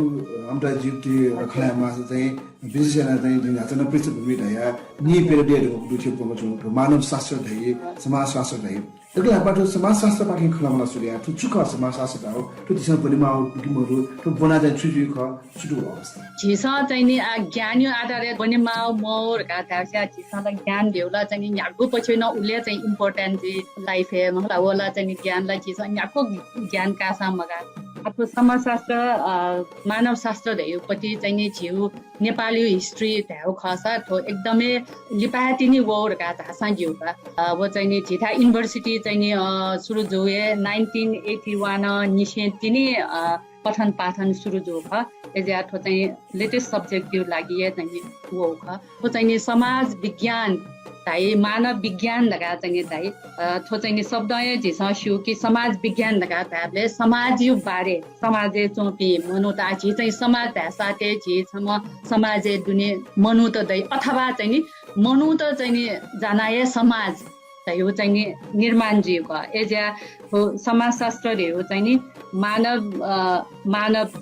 अमताजुति खँ ल्हाये माःसा चाहिँ विशेष यानाः चाहिँ जिं न्हाचः नं पृष्ठभूमि धया, नि period दु, दु छु पमचु, मानव शास्त्र धइ, समाजशास्त्र धइ। अले न्हापा थ्व समाजशास्त्रपाखें खँ ल्हायेमाला सुरु याये। थ्व छु खः समाजशास्त्र धाःगु? थ्व झीसं ब्वनेमाःगु दु कि मदु? थ्व ब्वनाः चाहिँ छु जुइ खः? छु दु अवस्था? झीसं चाहिँ नि, आ, ज्ञानया आधारय् ब्वनेमाःगु मदु धकाः धाःसा झीसं ला ज्ञान धयागु ला चाहिँ नि न्ह्यागु पक्षय् नं उलि चाहिँ important जुइ life-य् मखु ला। व ला चाहिँ नि ज्ञान ला झीसं न्ह्यागु ज्ञान काःसां मगाः। आ, थ्व समाजशास्त्र, अ, मानवशास्त्र धयागु पति चाहिँ नि झीगु नेपालयु history धायेगु खःसा थ्व एकदमै लिपाय् तिनि वःगु धकाः धाःसां ज्यू का। अ, व चाहिँ नि झीथाय् university चाहिँ नि, अ, सुरु जूगु हे nineteen eighty one निसें तिनि, अ, पठन पाठन सुरु जूगु खः। अय्जुयाः थ्व चाहिँ latest subject-यु लागि हे चाहिँ नि वःगु खः। थ्व चाहिँ नि समाज विज्ञान धाइ, मानव विज्ञान धकाः चाहिँ नि धाइ। अ, थ्व चाहिँ नि शब्दं हे झीसं स्यू कि समाज विज्ञान धकाः धायेबलय् समाजयु बारे, समाजय् च्वंपिं मनूत, आ, झी चाहिँ समाज धायेसाथं झी छम्ह समाजय् दुने मनूत दइ अथवा चाहिँ नि मनूत चाहिँ नि जानाः हे समाज धयागु चाहिँ नि निर्माण जुइगु खः। अय्जुयाः थ्व समाजशास्त्र धयागु चाहिँ नि मानव, अ, मानवत,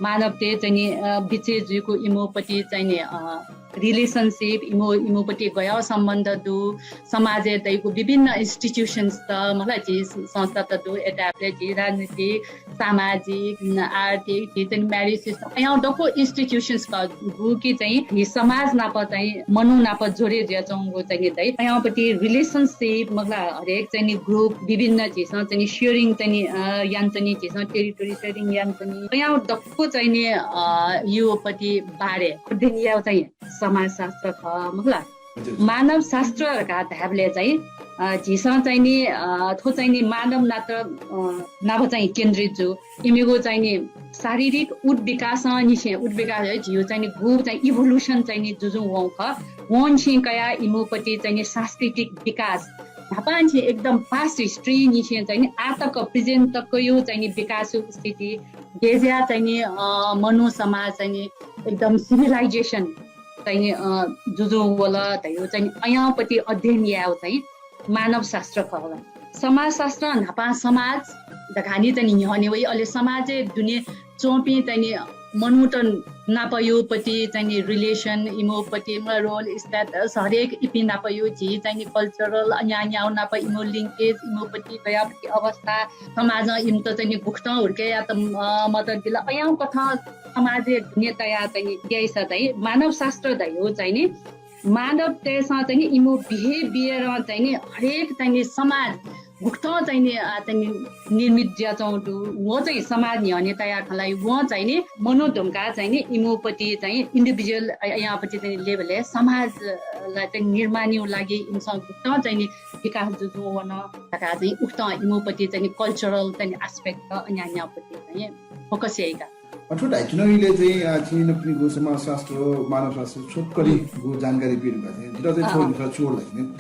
मानवतय् चाहिँ नि, अ, बिचय् जुइगु इमिगु पति चाहिँ नि, अ, relationship, इमिगु, इमिगु पति गय् सम्बन्ध दु, समाजय् दइगु विभिन्न institutions त, मतलब झी संस्था त दु, अय् धायेबलय् झी राजनीतिक, सामाजिक, न, आर्थिक, झी चाहिँ नि marriage system, अय् दक्व institutions खः, गुकी चाहिँ झी समाज नाप चाहिँ मनू नाप जोडे जुयाच्वंगु चाहिँ नि दइ। अय् पति relationship, मतलब हरेक चाहिँ नि group, विभिन्न झीसं चाहिँ नि sharing चाहिँ नि, अ, यानाच्वनी, झीसं territory sharing यानाच्वनी। अय् दक्व चाहिँ नि, अ, यु पति बारे अध्ययन यायेगु चाहिँ समाजशास्त्र खः, मखु ला। हजुर। मानवशास्त्र धकाः धायेबलय् चाहिँ, अ, झीसं चाहिँ नि, अ, थ्व चाहिँ नि मानव नात, अ, नाप चाहिँ केन्द्रित जू। इमिगु चाहिँ नि शारीरिक उत्विकासं निसें, उत्विकास हे झीगु चाहिँ नि गु चाहिँ evolution चाहिँ नि जुजुं वं खः। वंनिसें कयाः इमिगु पति चाहिँ नि सांस्कृतिक विकास, न्हापांनिसें एकदम past history निसें चाहिँ नि आः तक present तकयु चाहिँ नि विकास स्थिति, गय् जुयाः चाहिँ नि, अ, मनू समाज चाहिँ नि एकदम civilization चाहिँ नि, अ, जुजुं वल धयागु चाहिँ नि अय् पति अध्ययन यायेगु चाहिँ मानवशास्त्र खः ला। समाजशास्त्र न्हापां समाज धकाः नि चाहिँ नि न्ह्यःने वइ, अले समाजय् दुने च्वंपिं चाहिँ नि मनूत नापयु पति चाहिँ नि relation, इमिगु पति, मतलब, role, status, हरेक इपिं नापयु झी चाहिँ नि cultural, अज्याःगु नाप इमिगु linkage, इमिगु पति गय् पति अवस्था, समाजं इमित चाहिँ नि गुकथं हुर्के यायेत, अ, मदत बिल, अज्याःगु कथं समाजय् दुने तयाः चाहिँ नि याइसा चाहिँ मानवशास्त्र धयागु चाहिँ नि मानवतय्सं चाहिँ नि इमिगु behaviour चाहिँ नि हरेक चाहिँ नि समाज गुकथं चाहिँ नि, अ, चाहिँ नि निर्मित जुयाच्वंगु दु, व चाहिँ समाज न्ह्यःने तयाः खँ ल्हाइ, वं चाहिँ नि मनू धुंकाः चाहिँ नि इमिगु पति चाहिँ individual, अ, अज्याःगु पति चाहिँ नि level-य् समाज, अ, ला चाहिँ नि निर्माणयु लागि इमिसं गुकथं चाहिँ नि विकास जुजुं वन धकाः चाहिँ उकथं इमिगु पति चाहिँ नि cultural चाहिँ नि aspect, अज्याःगु पति चाहिँ focus याइका। अथवा धाइच्वनागु इलय् चाहिँ, अ, छिं नकतिनि गु समाजशास्त्र, मानवशास्त्र छोटकरीगु जानकारी बी धुंकाः चाहिँ जितः चाहिँ थ्व, अँ, जितः च्वःगु ला चाहिँ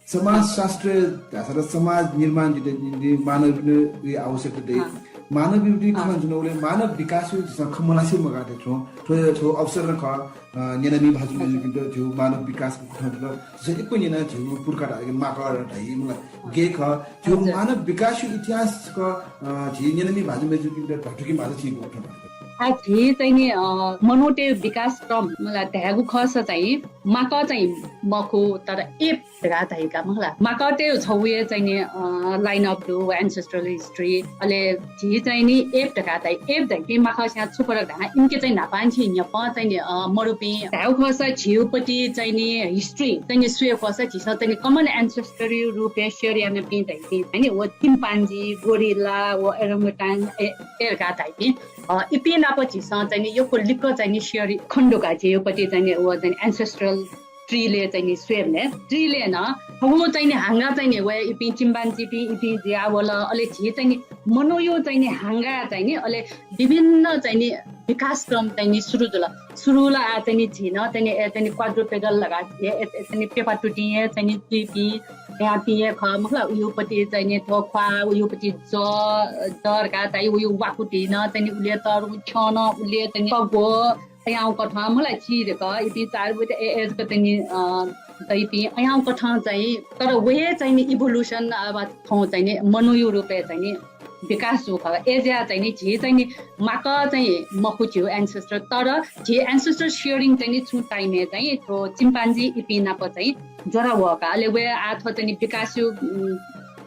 समाजशास्त्र धाःसा त समाज निर्माण जुइगु निंतिं मानवया आवश्यकता दइ। अँ। मानवया खँ ल्हानाच्वनागुलिं मानव विकासयु झीसं खँ मल्हासे मगाः थें च्वं। थ्व, थ्व अवसर नं खः, अ, न्यनामि भाजु मय्जुपिन्त झीगु मानव विकास गुकथं जुल। झीसं यक्व न्यना झीगु पुर्खा धाःगु माकः धाइ, मला, गय् खः। झीगु, हजुर, मानव विकासयु इतिहास क, अ, झी न्यनामि भाजु मय्जुपिन्त धयाथुके माःसा छिं गुकथं धाःगु? आ, झी चाहिँ नि, अ, मनूतय् विकास क्रम, मला, धायेगु खःसा चाहिँ माकः चाहिँ मखु, तर ape धकाः धाइका, मखु ला। माकःतय् छगू हे चाहिँ नि, अ, line up दु, ancestral history। अले झी चाहिँ नि ape धकाः धाइ, ape धइपिं माखःस्यां छु फरक धाःसा इमिके चाहिँ न्हापांनिसें न्ह्यपं चाहिँ नि, अ, मरुपिं धायेगु खःसा झीगु पति चाहिँ नि history चाहिँ नि स्वये खःसा झीसं चाहिँ नि common ancestor-यु रूपय् share यानापिं धाइपिं चाहिँ नि व chimpanzee, gorilla, व orangutan, ए, ए धकाः धाइपिं, अ, इपिं नाप झीसं चाहिँ नि यक्व लिक्क चाहिँ नि share खने दु का, झीगु पति चाहिँ नि व चाहिँ नि ancestral tree-लय् चाहिँ नि स्वयेबलय्, tree-लय् नं छगू चाहिँ नि हाँगा चाहिँ नि वया इपिं chimpanzee-पिं इपिं जुयावल। अले झी चाहिँ नि मनूयु चाहिँ नि हाँगा चाहिँ नि अले विभिन्न चाहिँ नि विकासक्रम चाहिँ नि सुरु जुल। सुरुला आ चाहिँ नि झी नं चाहिँ नि, ए, चाहिँ नि quadrupedal धकाः, ए, ए, चाहिँ नि प्यपा तुतिं हे चाहिँ नि जुइपिं, अयापिं हे खः, मखु ला, उयुपति चाहिँ नि थ्व ख्वाः, उयुपति जः, जः धकाः धाइ, उयु वाकुति नं चाहिँ नि उले तरुं, छ्यं नं उले चाहिँ नि तग्व, अयां कथं, मखु ला, ची धकाः, इपिं चार बुइत ए एज क चाहिँ नि, अ, दइपिं अयां कथं चाहिँ, तर व हे चाहिँ नि evolution, अ, वा थौं चाहिँ नि मनूयु रूपय् चाहिँ नि विकास जू खः। अय्‌जुया चाहिँ नि झी चाहिँ नि माकः चाहिँ मखु झीउ ancestor, तर झी ancestor sharing चाहिँ नि छुं time-य् चाहिँ थ्व chimpanzee इपिं नाप चाहिँ ज्वरा वः का। अले वया आः थ्व चाहिँ नि विकासयु, उम्,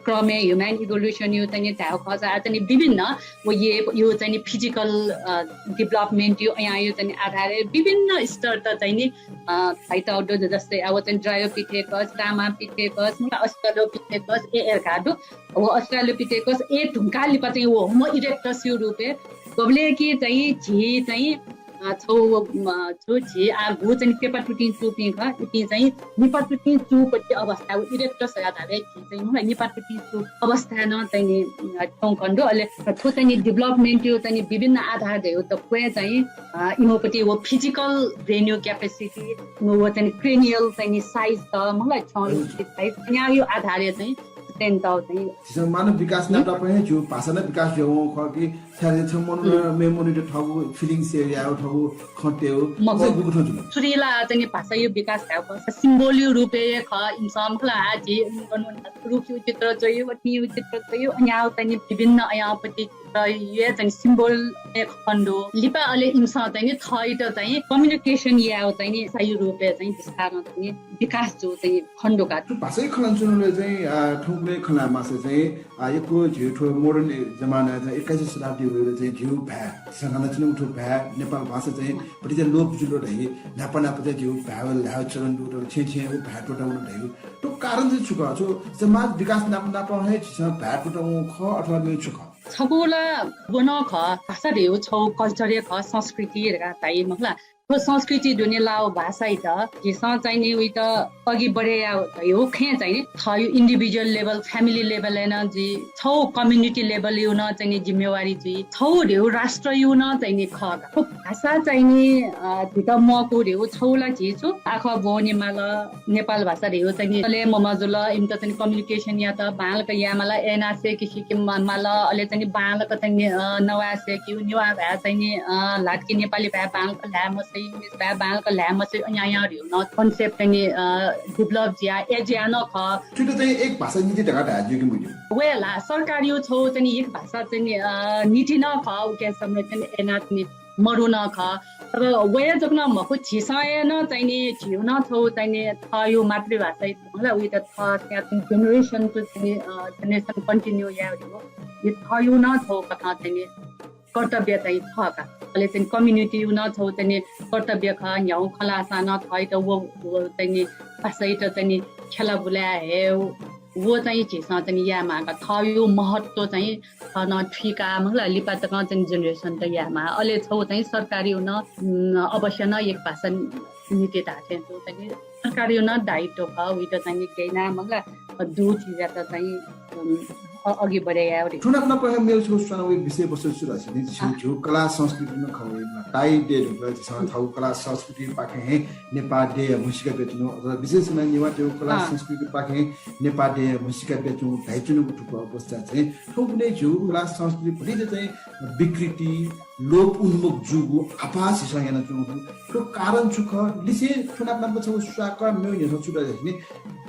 क्रमय् human evolution-यु चाहिँ नि धायेउ खःसा आः चाहिँ नि विभिन्न व ये, यो चाहिँ नि physical, अ, development-यु अयां यो चाहिँ नि आधारय् विभिन्न स्तर त चाहिँ नि, अ, धाइतौ दु, जस्तै अब चाहिँ Dryopithecus, Tamaphithecus, Australopithecus, ए एर्घा दु। व Australopithecus ए धुंकाः लिपा चाहिँ व Homo erectus-यु रूपय्, गबलें कि चाहिँ झी चाहिँ, अ, छौ, अ, छु झी आः गु चाहिँ नि प्यपा तुतिं चूपिं खः, इपिं चाहिँ निपा तुतिं चूपति अवस्था व erectus धकाः धाःबलय् झी चाहिँ मखु ला निपा तुतिं चू अवस्था नं चाहिँ नि, अ, थ्यंकन दु। अले थ्व चाहिँ नि development-यु चाहिँ नि विभिन्न आधार धयाउ त क्वय् चाहिँ, अ, इमोपति व physical brain-यु capacity, व चाहिँ नि cranial चाहिँ नि size त, मखु ला छ्यं size, न्यायु आधारय् चाहिँ चाहिँ तौ चाहिँ। झीसं मानव विकास नाप नाप हे झीउ भाषा नं विकास जुयावं खः कि, छाय् छ मनू नं, उम्, मेमोरी त थःगु feeling share यायेउ, थःगु खँ तयेउ, मखु। चाहिँ गुकथं जुल? सुरुइ ला चाहिँ नि भाषायु विकास धायेउ खः symbol-यु रूपय् हे खः, इमिसं मखु ला आः झी मनू रुखयु चित्र च्वयेउ, तिंयु चित्र च्वयेउ, अयां चाहिँ नि विभिन्न अयां पति चित्र हे चाहिँ नि symbol-य् खने दु। लिपा अले इमिसं चाहिँ नि थःइत चाहिँ communication यायेउ चाहिँ नि भाषायु रूपय् चाहिँ बिस्तारं चाहिँ नि विकास जू चाहिँ खने दु का। थ्व भाषायु खँ ल्हानाच्वनागुलिं चाहिँ, अ, थौंकन्हय् खँ ल्हायेमाःसा चाहिँ, अ, यक्व झीउ थ्व modern जमानाय् चाहिँ एक्काइसौँ शताब्दी वयेबलय् चाहिँ झीउ भाय्, झीसं ल्हानाच्वनागु थ्व भाय्, नेपाल भाषा चाहिँ भतिचा लोप जुल धाइ, न्हापा न्हापा चाहिँ झीउ भाय् व ल्हायेउ चलन दु, तर छेँय् छेँय् व भाय् त्वःतावन धाइ। थ्व कारण चाहिँ छु खः? छु समाज विकास नाप नाप हे झीसं भाय् त्वःतावन खः अथवा मेगु छु खः? छगू ला व नं खः, भाषा धयाउ छौ culture हे खः, संस्कृति धकाः धाइ, मखु ला। थ्व संस्कृति दुने लाउ भाषाइत झीसं चाहिँ नि उइत अघि बढे याउ धयाउ खँय् चाहिँ नि थःयु individual level, family level-य् नं जुइ, छौ community level-यु नं चाहिँ नि जिम्मेवारी जुइ, छौ धयाउ राष्ट्रयु नं चाहिँ नि खः का। थ्व भाषा चाहिँ नि, अ, झीत मकू धयाउ छौ ला झी छु आखः ब्वने माल, नेपाल भाषा धयाउ चाहिँ नि चले ममाजुल, इमित चाहिँ नि communication यात बांलाक यायेमाल, अय्‌ना सय्‌के सिके मा-, माल, अले चाहिँ नि बांलाक चाहिँ नि, अ, नवाये सय्‌केउ, नेवाः भाय् चाहिँ नि, अ, ल्हातके नेपाली भाय् बांलाक ल्हाये मसइ, English भाय् बांलाक ल्हाये मसइ, अयां अयां धयाउ नं concept चाहिँ नि, अ, develop जुया, अय्‌जुया नं खः। थुइत चाहिँ एक भाषा नीति धकाः धाये ज्यू कि मज्यू? वय् ला सरकारयु छौ चाहिँ नि एक भाषा चाहिँ नि, अ, नीति नं खः, उके संरक्षण अय्‌ना चाहिँ नि मरु नं खः। तर वय् जक नं मखु, झीसं हे नं चाहिँ नि, झीउ नं छौ चाहिँ नि, थःयु मातृभाषा, मखु ला, उइत थः चाहिँ generation to चाहिँ नि, अ, generation continue याये धयाउ। यि थःयु नं छौ कथं चाहिँ नि, कर्तव्य चाहिँ खः का। अले चाहिँ community-यु नं छौ चाहिँ नि, कर्तव्य खः, न्ह्याउ खँ ल्हाःसां नं थःइत व, व चाहिँ नि, भाषाइत चाहिँ नि, खेला बुलाये हे व चाहिँ झीसं चाहिँ नि यायेमाः का। थःयु महत्व चाहिँ थन थुइका, मखु ला, लिपा तकं चाहिँ generation त यायेमाः। अले छौ चाहिँ सरकारयु नं, उम्, अवश्य नं एक भाषा नीति धाःथें छु चाहिँ सरकारयु नं दायित्व खः, उइत चाहिँ गय् याना, मखु ला, दु चिजयात चाहिँ, उम्, अ-, अघि बढे याये रे। थुनाप नाप हे मेगु छगू स्वाना वइ विषयवस्तु छु धाःसा नि, झीउ, आ। झीउ कला संस्कृति नं खः वइ। ताइ दे धुंकल झीसं थःगु कला संस्कृतिपाखें हे नेपाः देय् म्हसीका बियाच्वनु, अथवा विशेष यानाः नेवाःतय्‌गु कला, आ। संस्कृतिपाखें नेपाः देय् म्हसीका बियाच्वनु धाइच्वनुगु थुगु अवस्था चाहिँ थौंकन्हय् झीउ कला संस्कृति भतिचा चाहिँ विकृति, लोप उन्मुख जूगु आभास झीसं यानाच्वंगु दु। थ्व कारण छु खः? लिसें थ्व नाप नाप छगू स्वाकः मेगु न्ह्यसः छु धाःसा नि,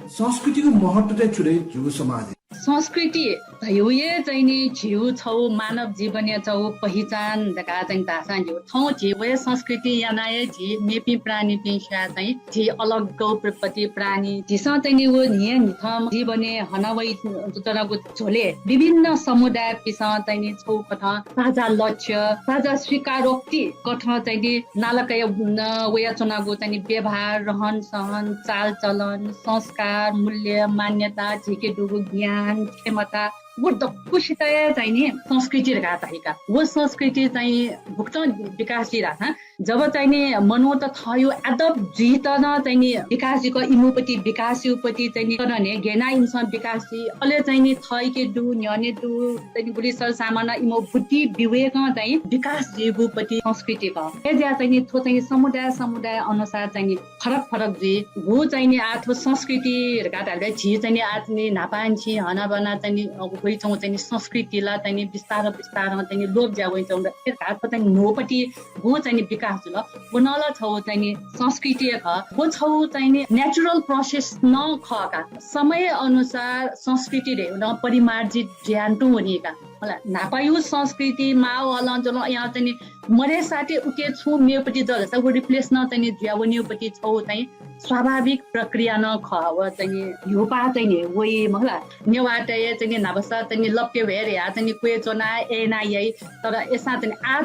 संस्कृतिगु महत्व चाहिँ छु दइ झीगु समाजय्? संस्कृति धयाउ हे चाहिँ नि झीउ छौ मानव जीवनया छौ पहिचान धकाः चाहिँ धाःसां झीउ थौं झी व हे संस्कृति याना हे झी मेपिं प्राणीपिं स्वयाः चाहिँ झी अलग गौ प्रपति प्राणी। झीसं चाहिँ नि व न्हिया न्हिथं जीवनय् हना वइ च्वनागु झ्वलय् विभिन्न समुदायपिसं चाहिँ नि छौ कथं साझा लक्ष्य, साझा स्वीकारोक्ति कथं चाहिँ नि नालाकाया, न, वयाच्वनागु चाहिँ नि व्यवहार, रहन सहन, चालचलन, संस्कार, मूल्य, मान्यता, झीके दुगु ज्ञान, क्षमता, व दक्वसितय् चाहिँ नि संस्कृति धकाः धाइका। व संस्कृति चाहिँ गुकथं विकास जुइ धाःसा, जब चाहिँ नि मनूत थःयु आदत जुइत नं चाहिँ नि विकास जुइक इमुपति विकासयुपति चाहिँ नि कथं हे गेना इमिसं विकास जुइ, अले चाहिँ नि थःके दु, न्ह्यःने दु, चाहिँ नि गुलि सरसामान इमु बुद्धि विवेकं चाहिँ विकास जुइगुपति संस्कृति खः। अय्‌जुया चाहिँ नि थ्व चाहिँ नि समुदाय समुदाय अनुसार चाहिँ नि फरक फरक जुइ। गु चाहिँ नि आः थ्व संस्कृति धकाः धाःबलय् झी चाहिँ नि आः चाहिँ नि न्हापांनिसें हनाबना चाहिँ नि, अ, वइच्वंगु चाहिँ नि संस्कृति ला चाहिँ नि बिस्तार बिस्तारं चाहिँ नि लोप जुया वइच्वंगु। अय्‌जुया थ्व चाहिँ नि न्हूपति गु चाहिँ नि विकास जुल। व नं ला छगू चाहिँ नि संस्कृति हे खः। व छगू चाहिँ नि natural process नं खः का। समय अनुसार संस्कृति धइगु नं परिमार्जित जुयां तुं वनी का। होला, न्हापायु संस्कृति माःवलं जुल, अयां चाहिँ नि मरे साथै उके छुं मेपति जल, व replace नं चाहिँ नि जुया वनीपति छगू चाहिँ स्वाभाविक प्रक्रिया नं खः। व चाहिँ नि न्ह्यूपाः चाहिँ नि वइ, मला, नेवाःतय् चाहिँ नि न्हापासा चाहिँ नि लप्ते भ्वय् रे आ चाहिँ नि क्वय् च्वना, अय्‌ना याइ, तर अय्‌सां चाहिँ नि आः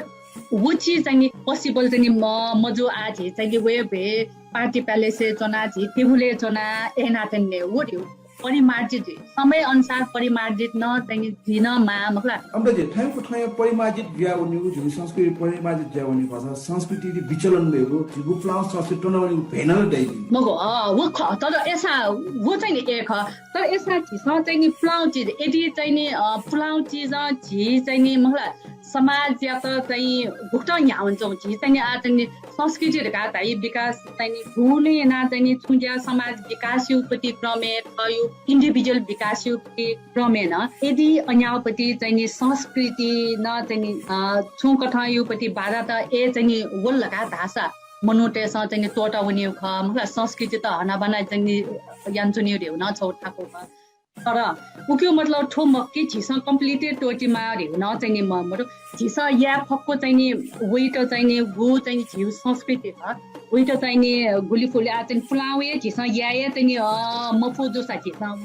व चिज चाहिँ नि possible चाहिँ नि म-, मजू। आः झी चाहिँ नि वये भ्वय् party palace-य् च्वना, झी टेबुलय् च्वना, अय्‌ना चाहिँ नि व रे परिमार्जित जुइ। समय अनुसार परिमार्जित नं चाहिँ नि जुइ नं माः, मखु ला। अम्बा जी, थ्व थ्व परिमार्जित जुया वनीगु, झीगु संस्कृति परिमार्जित जुया वनीगु खःसा संस्कृति विचलन मयाःगु, झीगु पुलांगु संस्कृति त्वना वनीगु भ्वय् नं दइ। मखु, अ, व खः, तर अय्‌सां व चाहिँ नि ए खः, तर अय्‌सां झीसं चाहिँ नि पुलांगु चिज, यदि चाहिँ नि, अ, पुलांगु चिजं झी चाहिँ नि, मखु ला, समाजयात चाहिँ गुकथं न्ह्यावंच्वं, झी चाहिँ नि आः चाहिँ नि संस्कृति धकाः धाइ विकास चाहिँ नि गुलि याना चाहिँ नि छुं ज्या समाज विकासयुपति क्रमय् थःयु individual विकासयुपति क्रमय् नं यदि अन्याउपति चाहिँ नि संस्कृति नं चाहिँ नि, अ, छुं कथंयुपति बाधात ए चाहिँ नि वल धकाः धाःसा मनूतय्‌सं चाहिँ नि त्वःता वनीगु खः, मखु ला, संस्कृतित हनाबना चाहिँ नि यानाच्वनीगु धइगु नं छगू थाकु खः। तर उकियु मतलब थ्व मखु कि झीसं complete त्वःते माः धइगु नं चाहिँ नि म-, मरु। झीसं याये फक्व चाहिँ नि वइत चाहिँ नि गु चाहिँ नि झीगु संस्कृति खः। वइत चाहिँ नि गुलि फुलि आः चाहिँ नि पुलांगु हे झीसं याये चाहिँ नि, अ, मफु जूसा झीसं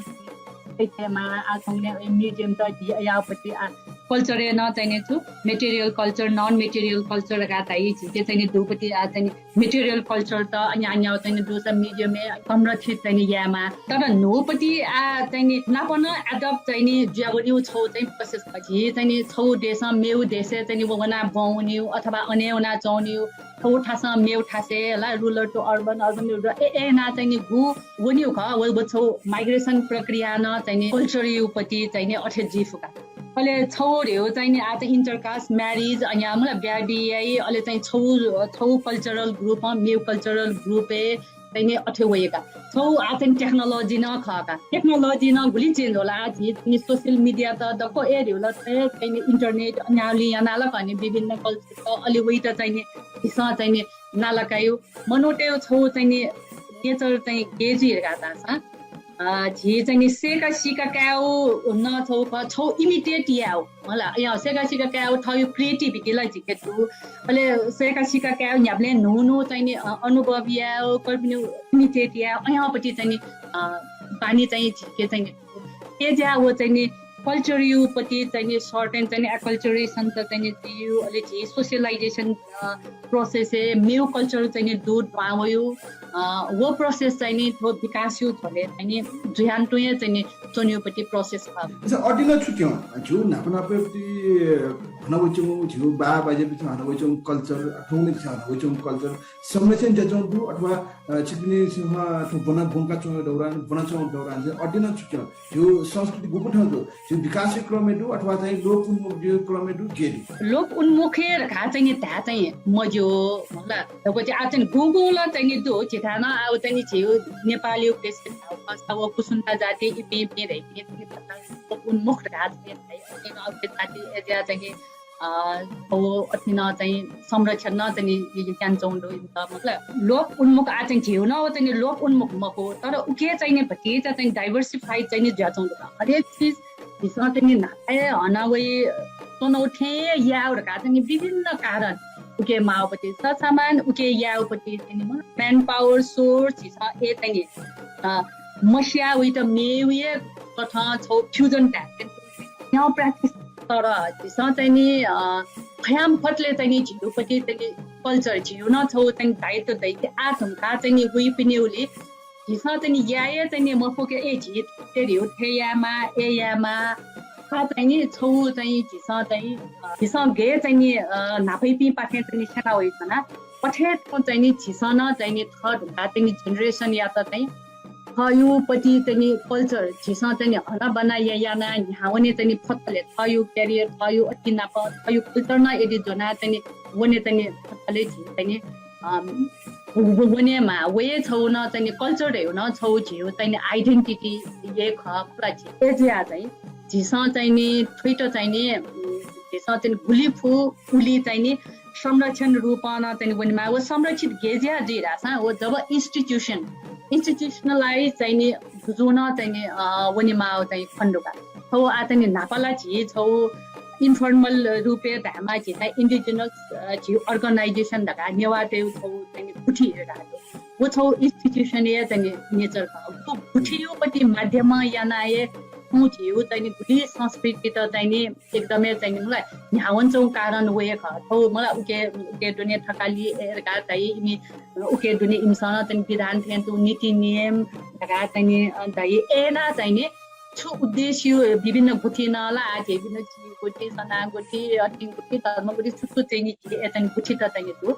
वइत माः। आः थौंकन्हय् museum त झी अयाउपति आः culture-य् नं चाहिँ नि छु material culture, non material culture धकाः धाइ, झीके चाहिँ नि दुपति आः चाहिँ नि material culture त अन्याउ अन्याउ चाहिँ नि दुसा museum-य् संरक्षित चाहिँ नि यायेमाः। तर न्हूपति आः चाहिँ नि नाप नं adapt चाहिँ नि जुया वनीगु छगू चाहिँ process खः। झी चाहिँ नि छगू देशं मेगु देशय् चाहिँ नि व वना ब्वं वनीगु अथवा अन हे वना च्वं वनीगु, छगू थासं मेगु थासय्, ला, rural to urban, urban to rural, ए, ए, ना चाहिँ नि गु वनीगु खः, व, व छगू migration प्रक्रिया नं चाहिँ नि culture-युपति चाहिँ नि अथे जुइ फु का। अले छगू धइगु चाहिँ नि आः चाहिँ inter-caste marriage, अन्याउ मला ब्याहा बियाइ, अले चाहिँ छगू, छगू cultural group-ं मेगु cultural group-य् चाहिँ नि अथे वइ का। छगू आः चाहिँ technology नं खः का। Technology नं गुलि change होला। आः झी चाहिँ नि social media त दक्व ए धइगु ला थ्व हे चाहिँ नि internet अन्याउलिं याना ला खः नि विभिन्न culture त अले वइत चाहिँ नि झीसं चाहिँ नि नालाकायु मनूतय् छगू चाहिँ नि nature चाहिँ गय् जुइ धकाः धाःसा, अ, झी चाहिँ नि सय्‌का सीका कायेगु नं छगू खः, छगू imitate यायेगु। होला, अय् सय्‌का सीका कायेगु थःयु creativity ला झीके दु। अले सय्‌का सीका कायेगु न्ह्याबलें न्हू न्हू चाहिँ नि, अ, अनुभव यायेगु, कर्पिनिउ imitate यायेगु, अय्‌पति चाहिँ नि, अ, बानी चाहिँ झीके चाहिँ नि दु। अय्‌जुया व चाहिँ नि culture-युपति चाहिँ नि certain चाहिँ नि acculturation त चाहिँ नि जुइयु, अले झी socialization, अ, process-य् मेगु culture चाहिँ नि दु दुहां वयु, अ, व process चाहिँ नि थ्व विकासयु झ्वलय् चाहिँ नि जुयां तुं हे चाहिँ नि च्वनेयुपति process खः। अच्छा, अथे नं छु त्यं, झीगु न्हापा न्हापायापति हना वइच्वंगु, झीगु बाः बाज्यापिन्सं हना वइच्वंगु culture, अथवा उनले हना वइच्वंगु culture संरक्षण जुयाच्वंगु दु, अथवा, अ, छिकपिनिसं थ्व ब्वना ब्वंकाच्वंगु दौरान, ब्वनाच्वंगु दौरान चाहिँ अथे नं छु त्यं, झीगु संस्कृति गुगु थें दु, झीगु विकासया क्रमय् दु अथवा चाहिँ लोप उन्मुख जुइगु क्रमय् दु, गय् दु? लोप उन्मुख हे धकाः चाहिँ नि धाये चाहिँ मज्यू, होला। दक्वति आः चाहिँ गुगुं ला चाहिँ नि दु, झीथाय् नं आः चाहिँ नि झीगु नेपालयु प्रेसिडेन्ट धाःगु खःसा व कुसुन्डा जाति इपिं इपिं धइपिं लोप उन्मुख धकाः चाहिँ नि धाइ। अथे नं अथे जाति अय्‌जुया चाहिँ नि, अ, व अथे नं चाहिँ संरक्षण नं चाहिँ नि यानाच्वंगु दु इमित। मतलब लोप उन्मुख आः चाहिँ झीगु नं व चाहिँ नि लोप उन्मुख मखु, तर उके चाहिँ नि भतिचा चाहिँ diversified चाहिँ नि जुयाच्वंगु दु। हरेक चिज झीसं चाहिँ नि न्हापा हे हना वइ च्वनाउ थें याउ धकाः चाहिँ नि विभिन्न कारण उके माउपति, सरसामान उके याउपति चाहिँ नि manpower source झीसं ए चाहिँ नि, अ, मस्या वइत मेउ हे कथं छौ fusion धाये न्याउ practice। तर झीसं चाहिँ नि, अ, खयाम खतले चाहिँ नि झीउपति चाहिँ नि culture झीउ नं छौ चाहिँ नि दायित्व दइके आः धुंका चाहिँ नि वइपिनिउलि झीसं चाहिँ नि याये चाहिँ नि मफुके ए झी थेरिउ थे यामा, ए यामा। चाहिँ नि छौ चाहिँ झीसं चाहिँ, अ, झीसं गय् चाहिँ नि, अ, न्हापायापिं पाखें चाहिँ नि स्यना वइच्वना। अथे थौं चाहिँ नि झीसं नं चाहिँ नि थः धुंका चाहिँ नि generation-यात चाहिँ थःयु पति चाहिँ नि culture झीसं चाहिँ नि हनाबना या-, याना न्ह्यावने चाहिँ नि फतले थःयु career, थःयु अति नाप, थःयु culture नं यदि ज्वना चाहिँ नि वने चाहिँ नि फतले झी चाहिँ नि, अम, व-, व-, वनेमा, वये छौ नं चाहिँ नि culture धयु नं छौ झीयु चाहिँ नि identity हे खः, खला झी। ए जुया चाहिँ झीसं चाहिँ नि थुइत चाहिँ नि, उम, झीसं चाहिँ नि गुलि फु उलि चाहिँ नि संरक्षण रूपं नं चाहिँ नि वनेमा। व संरक्षित गय् जुया जुइ धाःसा व जब institution, institutionalize चाहिँ नि जुजुं नं चाहिँ नि, अ, वनेमा चाहिँ खनेदु का। छौ आ चाहिँ नि न्हापा ला झी छौ informal रूपे धायेमा झी चाहिँ indigenous, अ, झी organization धका नेवाःतयु छौ चाहिँ नि गुठी धका। व छौ institution या चाहिँ नि nature का। व गुठीयु पति माध्यम याना हे छौ झीयु चाहिँ नि गुठी संस्कृति त चाहिँ नि एकदमै चाहिँ नि मला न्ह्यावंचौ कारण वये खः। थौ मला उके, उके दुने थकालि एरका चाहिँ इमि उके दुने इमिसं चाहिँ विधान थें तु नीति नियम धका चाहिँ नि, अ, दइ एना चाहिँ नि छु उद्देश्य विभिन्न गुठी न ला आ झे विभिन्न ची गुठी, सना गुठी, अतिं गुठी, धर्म गुठी, छु छु चाहिँ नि झे ए चाहिँ गुठी त चाहिँ नि तु।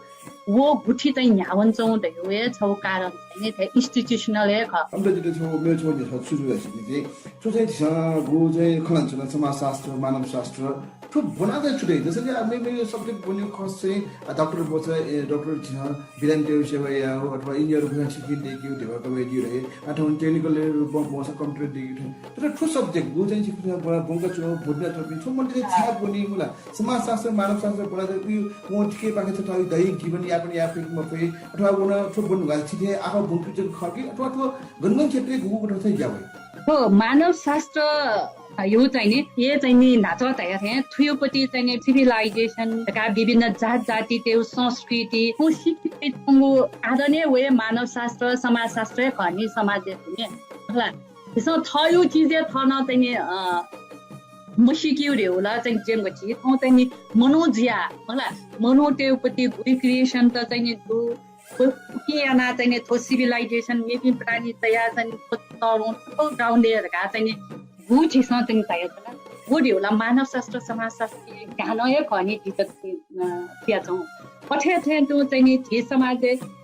वो गुठी चाहिँ न्ह्यावंचौ दइ वये छौ कारण चाहिँ नि थे institutional हे खः। अम्बे जिते छौ मे छौ जे छौ छु छु चाहिँ नि छु चाहिँ झीसं गु चाहिँ खलन छु समाजशास्त्र, मानवशास्त्र, थ्व ब्वना चाहिँ छु दइ? जसरी आ, मे, मे subject ब्वने खस चाहिँ, आ, डाक्टर ब्वचा, ए, डाक्टर झीसं बिरामी तयु सेवा याउ, अथवा engineer ब्वचा छिकिन देकिउ, देवा कवे दिउ रहे, अथवा technical रूपमा ब्वचा computer देकिउ थे। तर थ्व subject गु चाहिँ छिकिन ब्वना, ब्वंका छु, बुझना थ्व, थ्व मन चाहिँ छाप ब्वने मुला। समाजशास्त्र, मानवशास्त्र ब्वना चाहिँ उयु, मो ठिके पाखे छ थ्व दइ जीवन यापन या फिर मफे, अथवा वन थ्व ब्वना गा छिथे आखा ब्वंकु चाहिँ खकी, अथवा थ्व गनगन क्षेत्र गुगु गुगु थ्व चाहिँ ज्या वइ। हो, मानवशास्त्र यो चाहिँ नि, ये चाहिँ नि न्हाचः धया थें थुयुपति चाहिँ नि civilization धका विभिन्न जात जाति तेउ संस्कृति, उ शिक्षित छंगु आदने वे मानवशास्त्र, समाजशास्त्र खनि समाज ने। होला, झीसं थयु चिज थन चाहिँ नि, अ, मसिकिउ रे होला चाहिँ जेंगछि, थौ चाहिँ नि मनु जिया, होला, मनु तेउपति recreation त चाहिँ नि दु, उकिं याना चाहिँ नि थ्व civilization, मेपिं प्राणी तया चाहिँ नि थ्व तरुण, थ्व गाउँले धका चाहिँ नि गु झीसं चाहिँ नि तया छला। गु रे होला मानवशास्त्र, समाजशास्त्र ज्ञान हे खनि झीत, अ, पियाचौं। अथे थें तुं चाहिँ नि झी समाज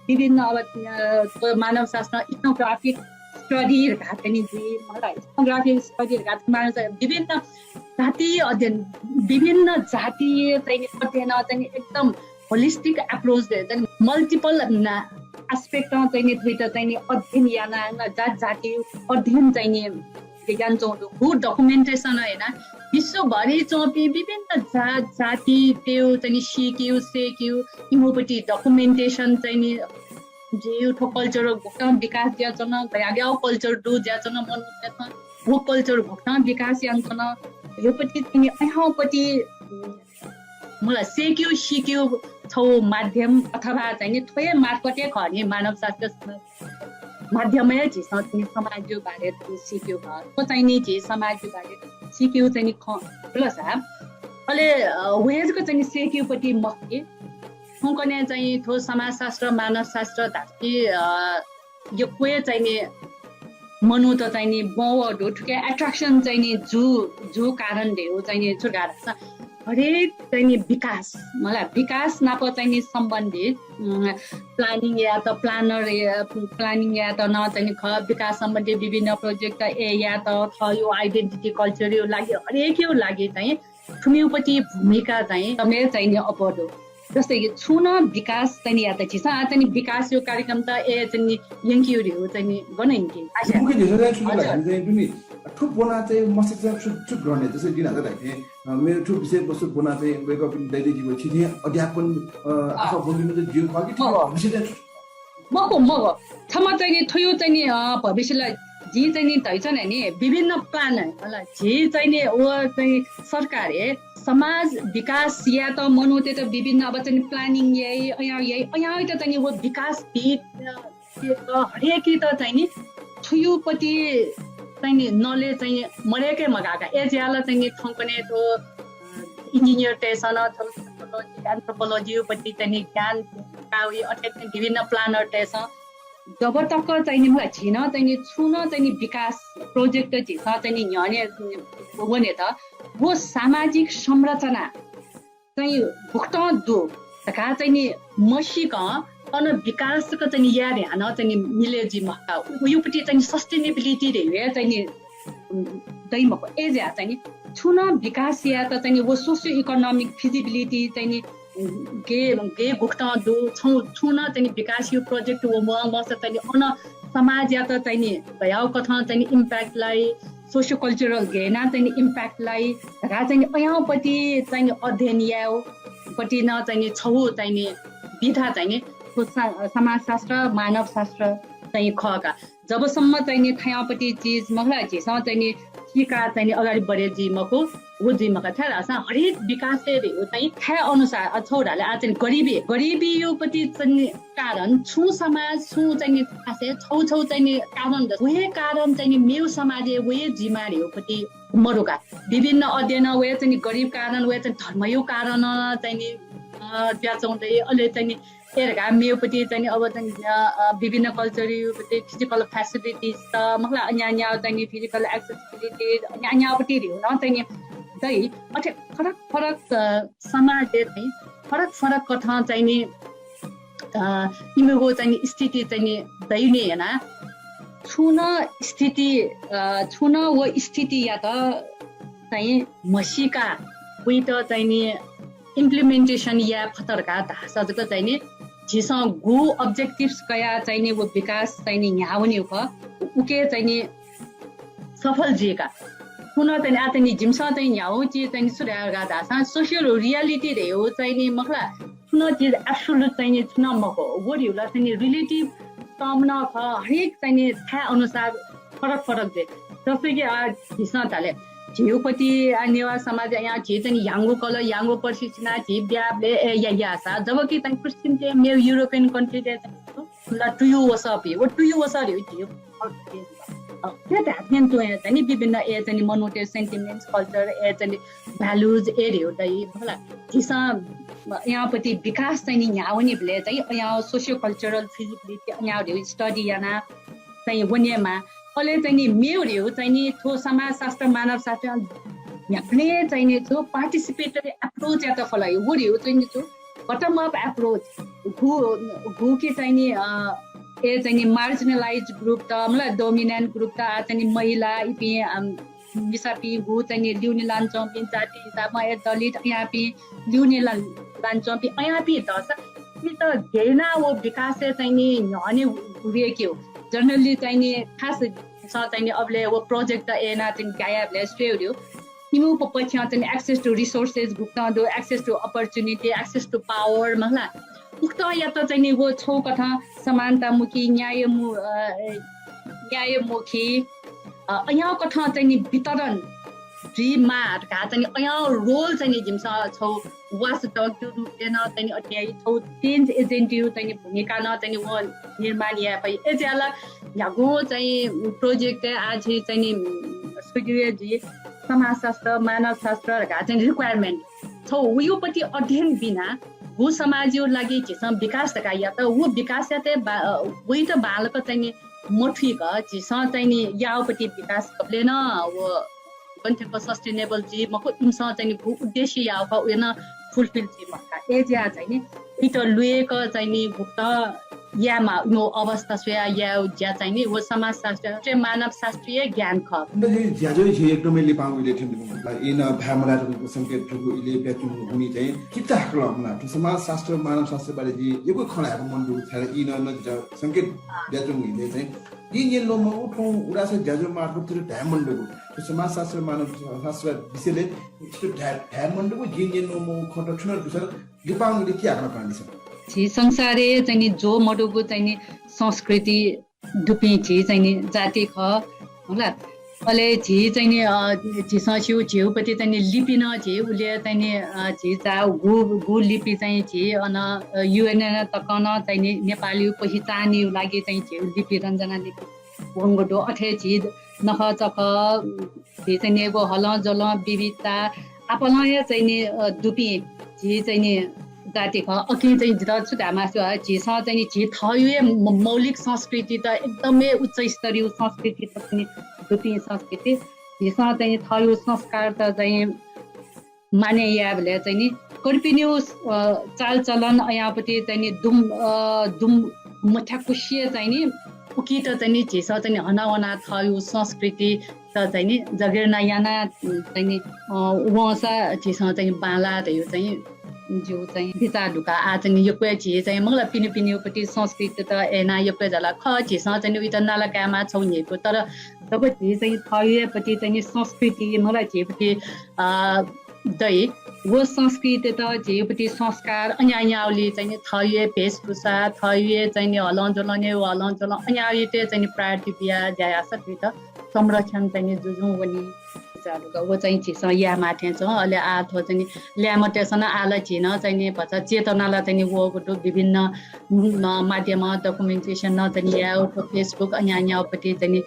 विभिन्न अब, अ, थ्व मानवशास्त्र ethnographic study धका चाहिँ नि जी, मला ethnographic study धका मानव विभिन्न जातीय अध्ययन, विभिन्न जातीय चाहिँ नि अध्ययन चाहिँ नि एकदम holistic approach दे, चाहिँ नि multiple न aspect चाहिँ नि थुइत चाहिँ नि अध्ययन याना न जात जाति अध्ययन चाहिँ नि याना चौंदु। हु documentation हैन, विश्वभरि चौंपि विभिन्न जात जाति तेउ चाहिँ नि सिकिउ सेकिउ इमुपति documentation चाहिँ नि जिउ थ्व culture घोक्तां विकास ज्याचन, गयागयाउ culture दु ज्याचन, मनु ज्याचन, वो culture घोक्तां विकास याचन। योपति चाहिँ नि अय्हौपति मला सेकिउ सिकिउ छौ माध्यम अथवा चाहिँ नि थ्वये मार्फत हे खः नि मानवशास्त्र समाज माध्यमय् झीसं चाहिँ नि समाजयु बारे चाहिँ नि सिकिउ खः। थ्व चाहिँ नि झी समाजयु बारे सिकिउ चाहिँ नि खँ, होला सा। अले, अ, वय्‌जक चाहिँ नि सेकिउपति मखु कि। थौंकन्हय् चाहिँ थ्व समाजशास्त्र, मानवशास्त्र धात्थी, अ, यक्व चाहिँ नि मनूत चाहिँ नि बौ दु, थुके attraction चाहिँ नि जु, जु कारण दे हो चाहिँ नि छु का धाःसा हरेक चाहिँ नि विकास, मला विकास नाप चाहिँ नि सम्बन्धित, उम्, planning यात, planner या, planning यात न चाहिँ नि ख विकास सम्बन्धी विभिन्न project ए यात, थयु identity culture यु लागि हरेक यु लागि चाहिँ थुमिउपति भूमिका चाहिँ तमे चाहिँ नि अपदो। जस्तै कि छुन विकास चाहिँ नि यात झीसं आ चाहिँ नि विकास यो कार्यक्रम त ए चाहिँ नि यंकिउ रे हो चाहिँ नि गन यंकि। मुख्य झीसं चाहिँ छु हजुर। लागि चाहिँ दुनि थुप बना चाहिँ मसिक चाहिँ छु, छु ग्रहण जस्तै दिन हजार राखे, अ, मेरो थुप विषय वस्तु बना चाहिँ wake up in daily जीवन छिथे अध्यापन, अ, आखा बोली में जीव खा कि मगो। विषय चाहिँ छु मखु, मखु। थम चाहिँ नि थुयु चाहिँ नि, अ, भविष्यला झी चाहिँ नि धैछन् नि विभिन्न plan है, होला। झी चाहिँ नि व चाहिँ सरकार हे समाज विकास यात मनूते त विभिन्न अब चाहिँ नि planning याइ, अया याइ, अया त चाहिँ नि व विकास भी, अ, हरेक त चाहिँ नि थुयुपति चाहिँ नि नले चाहिँ नि मरेके मगाका। ए ज्याला चाहिँ नि थौंकन्हय् थ्व, अ, engineer तेसन, थ्व psychology, anthropology पति चाहिँ नि ज्ञान कावी अथे चाहिँ विभिन्न planner तेसन जब तक चाहिँ नि मला झिन चाहिँ नि छुन चाहिँ नि विकास project झिसं चाहिँ नि न्ह्यने वने त व सामाजिक संरचना चाहिँ गुकथं दु धकाः चाहिँ नि मसीकं अन विकास चाहिँ नि याये धयां नं चाहिँ नि मिले जुइ मखु का। उयोपट्टि चाहिँ नि sustainability धइगु हे चाहिँ नि, उम्, दइ मखु। अय्‌जुया चाहिँ नि छुं नं विकास यायेत चाहिँ नि व socio economic feasibility चाहिँ नि, उम्, गे, गे गुकथं दु, छुं, छुं नं चाहिँ नि विकासया project व मं मस चाहिँ नि अन समाजयात चाहिँ नि धयागु कथं चाहिँ नि impact लाइ, socio cultural गय् यानाः चाहिँ नि impact लाइ धकाः चाहिँ नि अयाउँपट्टि चाहिँ नि अध्ययन यायेगु पट्टि नं चाहिँ नि छगू चाहिँ नि विधा चाहिँ नि थ्व सा-, समाजशास्त्र, मानवशास्त्र चाहिँ खः का। जबसम्म चाहिँ नि थयाउँपट्टि चिज मखु ला, झीसं चाहिँ नि सीकाः चाहिँ नि अगाडि बढे जुइ मखु, व जुइ मखु। छाय् धाःसा हरेक विकासय् धइगु चाहिँ थाय् अनुसार, अ, छगू धाःसा आः चाहिँ नि गरिबी, गरिबीयापट्टि चाहिँ नि कारण छुं समाज, छुं चाहिँ नि थासय् छगू छगू चाहिँ नि कारण दु। व हे कारण चाहिँ नि मेगु समाजय् व हे जुइमाः धइगुपट्टि मदु का। विभिन्न अध्ययनं व हे चाहिँ नि गरिब कारण, व हे चाहिँ धर्मया कारण चाहिँ नि, अ, जुयाच्वंगु दइ। अले चाहिँ नि अय् धकाः मेगुपट्टि चाहिँ नि अब चाहिँ नि, अ, अ, विभिन्न culture यापट्टि physical facilities त मखु ला, अन्यान्या चाहिँ नि physical accessibility, अन्यान्यापट्टि धइगु नं चाहिँ नि दइ। अथे फरक फरक, अ, समाजय् चाहिँ फरक फरक कथं चाहिँ नि, अ, इमिगु चाहिँ नि स्थिति चाहिँ नि दइगु याना। छुं नं स्थिति, अ, छुं नं व स्थितियात चाहिँ म्हसीका, वइत चाहिँ नि implementation याये फत धकाः धाःसा जक चाहिँ नि झीसं गु objectives कयाः चाहिँ नि व विकास चाहिँ नि न्ह्यावनी खः, उके चाहिँ नि सफल जुइ का। छुं नं चाहिँ नि आः चाहिँ नि जिमिसं चाहिँ न्ह्यावंगु चिज चाहिँ नि छु धाये धकाः धाःसा social reality धइगु चाहिँ नि मखु ला, छुं नं चिज absolute चाहिँ नि छुं नं मखु। व धइगु ला चाहिँ नि relative term नं खः, हरेक चाहिँ नि थाय् अनुसार फरक फरक जुइ। जस्तो कि आः झीसं धाले, झीउपट्टि आः नेवाः समाज अयां झी चाहिँ नि ह्याउँगु कलर, ह्याउँगु प्रशिक्षण, झी ब्याबले ए या याःसा, जबकि चाहिँ नि पश्चिमय् मेगु European country य् चाहिँ नि ला तुयु वसःपि, व तुयु वसः धइगु झी, अ, अ, थ्व धात्थें तुं हे चाहिँ नि विभिन्न ए चाहिँ नि मनूतय् sentiments, culture, ए चाहिँ नि values ए धइगु दइ, मखु ला। झीसं अयाउँपट्टि विकास चाहिँ नि न्ह्यावनीबलय् चाहिँ अयां socio cultural feasibility अयां धइगु study यानाः चाहिँ वनेमाः। अले चाहिँ नि मेगु धइगु चाहिँ नि थ्व समाजशास्त्र, मानवशास्त्र न्ह्याबलें चाहिँ नि थ्व participatory approach यात फल। व धइगु चाहिँ नि थ्व bottom up approach। गु, गुकी चाहिँ नि, अ, ए चाहिँ नि marginalized group त, मखु ला, dominant group त, आः चाहिँ नि महिला, इपिं, अम, मिसापिं, गु चाहिँ नि ल्यूने लानाच्वंपिं जाति हिसाबं ए दलित, अयापिं ल्यूने ला-, लानाच्वंपिं, अयापिं दःसा इमित गय् यानाः व विकासय् चाहिँ नि न्ह्यःने वय्‌केगु। Generally चाहिँ नि खास झीसं चाहिँ नि अबलय् व project यानाः चाहिँ नि गायाबलय् स्वयेगु धइगु। इमिगु प-, पक्षं चाहिँ नि access to resources गुकथं दु, access to opportunity, access to power, मखु ला। उकथंयात चाहिँ नि व छगू कथं समानतामुखी, न्यायमु-, अ, न्यायमुखी, अ, अयां कथं चाहिँ नि वितरण जुइमाः धकाः चाहिँ नि अयां role चाहिँ नि जिमिसं छगू watchdog या रूपय् नं चाहिँ नि अथे याइ, छगू change agent या चाहिँ नि भूमिका नं चाहिँ नि व निर्माण याये फइ। अय्‌जुया ला न्ह्यागु चाहिँ project आः झी चाहिँ नि, उम्, सुजुया जुइ समाजशास्त्र, मानवशास्त्र धकाः चाहिँ नि requirement छगू उयोपट्टि अध्ययन बिना गु समाजया लागि झीसं विकास धकाः यात, व विकासयात बा-, अ, वइत बांलाक चाहिँ नि मथुइक झीसं चाहिँ नि याःगुपट्टि विकास गबलें नं व गन थें sustainable जुइ मखु, इमिसं चाहिँ नि गु उद्देश्य याःगु खः, उयो नं fulfill जुइ मखु का। अय्‌जुया चाहिँ नि उइत ल्वय्‌क चाहिँ नि गुकथं यायेमाः, इमिगु अवस्था स्वयाः यायेगु ज्या चाहिँ नि व समाजशास्त्र, मानवशास्त्रीय ज्ञान खः। अले ज्याझ्वः झी एकदमै लिपांगु इलय् थ्यंगु दु। इ नं भाय् मलाः धुंकूगु संकेत जूगु इलय् बियाच्वंगु हुनिं चाहिँ किता हाकलं मलाः। थ्व समाजशास्त्र, मानवशास्त्र बारे जिं यक्व खँ ल्हायेगु मन दु। छाय् इ नं, नं जितः संकेत बियाच्वंगु इलय् चाहिँ जिं न्यने ल्वःमंगु थौं उदास ज्याझ्वः मार्फत छितः धाये मन दु। थ्व समाजशास्त्र, मानवशास्त्र विषयलय् छितः धाये, धाये मन दु, जिं न्यने ल्वःमंगु खँ त छुं नं दुसा लिपांगु इलय् कि हाकनं कनादिसँ। झी संसारय् चाहिँ नि ज्वः मदुगु चाहिँ नि संस्कृति दुपिं झी चाहिँ नि जाति खः, होला। अले झी चाहिँ नि, अ, झीसं स्यू, झीउपट्टि चाहिँ नि लिपि नं झी उलि चाहिँ नि, अ, झी जा गु, गु लिपि चाहिँ झी अन, अ, UN तक नं चाहिँ नि नेपालया पहिचानया लागि चाहिँ झी लिपि रञ्जना लिपि वंगु दु। अथे झी नखःचखः, झी चाहिँ नि व हलंज्वलं विविधता आपालं हे चाहिँ नि, अ, दुपिं झी चाहिँ नि जाति खः। अकिं चाहिँ जितः छु धायेमास्ति, झीसं चाहिँ नि झी थःगु हे म-, मौलिक संस्कृति त एकदमै उच्च स्तरीय संस्कृति त चाहिँ नि दुपिं संस्कृति। झीसं चाहिँ थःगु संस्कारत चाहिँ माने यायेबलय् चाहिँ नि कर्पिनिगु, अ, चालचलन अयापति चाहिँ नि दुम, अ, दुम मथ्याकुसिया चाहिँ नि उकित चाहिँ नि झीसं चाहिँ नि हनावना थःगु संस्कृति त चाहिँ नि जगेर्ना याना चाहिँ नि, अ, वंसा झीसं चाहिँ नि बांला धयु चाहिँ ज्यू चाहिँ बिचाः दुका। आ चाहिँ नि यक्व झी चाहिँ मंगला पिनिपिनिपति संस्कृति त एना यक्व जाला ख झीसं चाहिँ नि उइत नाला कायेमा छौ न्हेको। तर जब झी चाहिँ थःगु पति चाहिँ नि संस्कृति मंगला झीपति, अ, दइ, व संस्कृति त झीपति संस्कार अन्यान्यावली चाहिँ नि थःगु वेशभूषा, थःगु चाहिँ नि हलंज्वलंने व हलंज्वलं अन्यावली ते चाहिँ नि प्रायोरिटी बिया ज्या यासा थुइत संरक्षण चाहिँ नि जुजुं वनी। व चाहिँ झीसं यायेमाथें च्वं। अले आ थ्व चाहिँ नि ल्याय्म्हतय्सं नं आला झी नं चाहिँ नि भचा चेतना ला चाहिँ नि वःगु दु। विभिन्न, म, माध्यम documentation नं चाहिँ नि यायेगु थ्व Facebook अन्यान्यापति चाहिँ नि,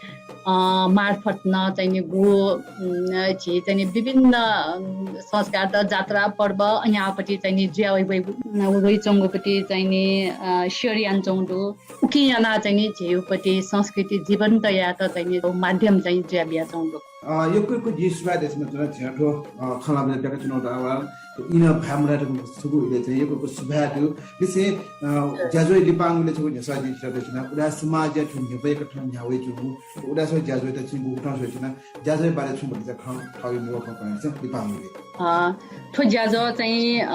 अ, मार्फत नं चाहिँ नि गु, उम्, झी चाहिँ नि विभिन्न, उम्, संस्कार त जात्रा पर्व अन्यापति चाहिँ नि जुया वइ, वइ, वइच्वंगुपति चाहिँ नि, अ, share यानाच्वंगु दु। उकिं याना चाहिँ नि झीउपति संस्कृति जीवन्त यायेत चाहिँ नि माध्यम चाहिँ जुया बियाच्वंगु दु। अ, यक्व यक्व जिं सुभाय् देछानाच्वना झीसं थ्व, अ, खँ ल्हाःबलय् ब्याका च्वनागु दु आः। इन भाय् मदय् धुंकूगु इलय् चाहिँ यक्व यक्व सुभाय् दु। लिसें, अ, ज्याझ्वः लिपांगु इलय् छगू न्ह्यसः जिं छितः देछाना। उदाय् समाजया थ्व न्ह्यब्वया कथं न्ह्यावय् च्वंगु, उदाय् सः ज्याझ्वःयात छिं गुकथं स्वयाच्वना, ज्याझ्वःया बारे छुं भतिचा खँ, थःगु नुगः खँ कनादिसँ लिपांगु इलय्। अ, थ्व ज्याझ्वः चाहिँ, अ,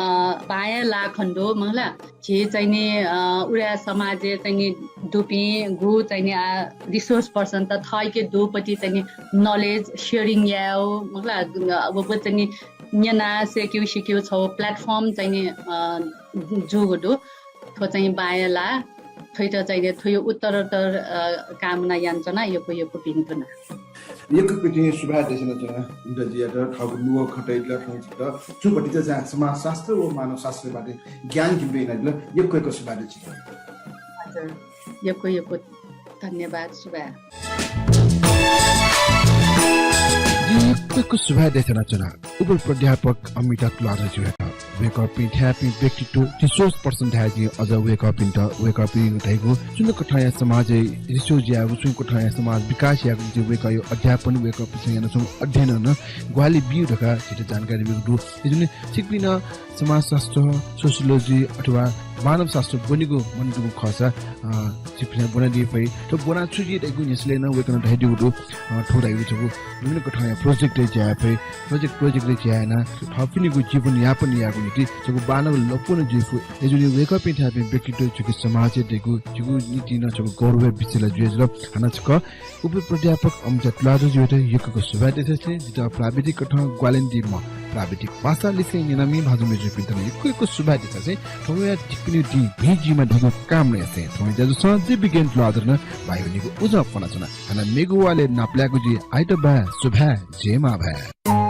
बांया लाखं दु, मंगला। झी चाहिँ नि, अ, उदाय् समाजय् चाहिँ नि दुपिं गु चाहिँ नि, आ, resource person त थःके दुपति चाहिँ नि knowledge sharing यायेगु, मंगला, अ, व, व चाहिँ नि न्यना सेक्यु सिक्यु छौ platform चाहिँ नि, अ, जूगु दु। थ्व चाहिँ बांया ला, थ्वइत चाहिँ नि थ्वयु उत्तरोत्तर, अ, कामना यानाच्वना, यक्व यक्व भिंतुना। यक्व यक्व सुभाय् देछानाच्वना इन्द्रजीयात, थःगु नुगः खँतय् इलय् थौं छितः छुं भतिचा चाहिँ समाजशास्त्र व मानवशास्त्रया बारे ज्ञान जिमित यानादिल। यक्व यक्व सुभाय् देछानाच्वना। हजुर, यक्व यक्व धन्यवाद, सुभाय्। जिं यक्व यक्व सुभाय् देछानाच्वना उपप्राध्यापक अमिता तुलाधरजुयात। वय्कःपिं थ्याःपिं व्यक्तित्व, resource person धाये जिं अझ वय्कःपिन्त, वय्कःपिं धइगु छुं कथंया समाजय् research यायेगु, छुं कथंया समाज विकास यायेगु निंतिं वय्कःया अध्यापन, वय्कःपिन्सं यानाच्वंगु अध्ययनं नं ग्वाहालि ब्यू धकाः झीत जानकारी ब्यूगु दु। अय्जूगुलिं छिकपिं नं समाजशास्त्र, sociology अथवा मानवशास्त्र ब्वनेगु मन दुगु खःसा, अ, छिकपिन्सं ब्वनादी फइ। थ्व ब्वना छु जुइ धइगु न्ह्यसःलय् नं वय्कलं धयादीगु दु। अ, थ्व धइगु छगू विभिन्न कथंया project-य् ज्या याये फइ। Project, project-य् ज्या यानाः थःपिनिगु जीवन यापन यायेगु निंतिं छगू बांलाःगु लँपु नं जुइ फु। अय्जूगुलिं वय्कःपिं थ्याःपिं व्यक्तित्व झीगु समाजय् दइगु, झीगु निंतिं नं छगू गौरवया विषय ला जुयाच्वन। हानं छकः उपप्राध्यापक अमिता तुलाधरजुयात यक्व यक्व सुभाय् देछासें जितः प्राविधिक कथं ग्वाहालि यानादीम्ह प्राविधिक पासा लिसें न्यनामि भाजु मय्जुपिन्त नं यक्व यक्व सुभाय् देछासें थौंया छिकपिनि दिं भिं जुइमा धइगु कामना यासें थौंया ज्याझ्वलय् जि विज्ञान तुलाधरं भाय् वनेगु उजं फ्वनाच्वना। हानं मेगु वालय् नापलायेगु जुइ। आइतबाः सुभाय्, जय मांभाय्।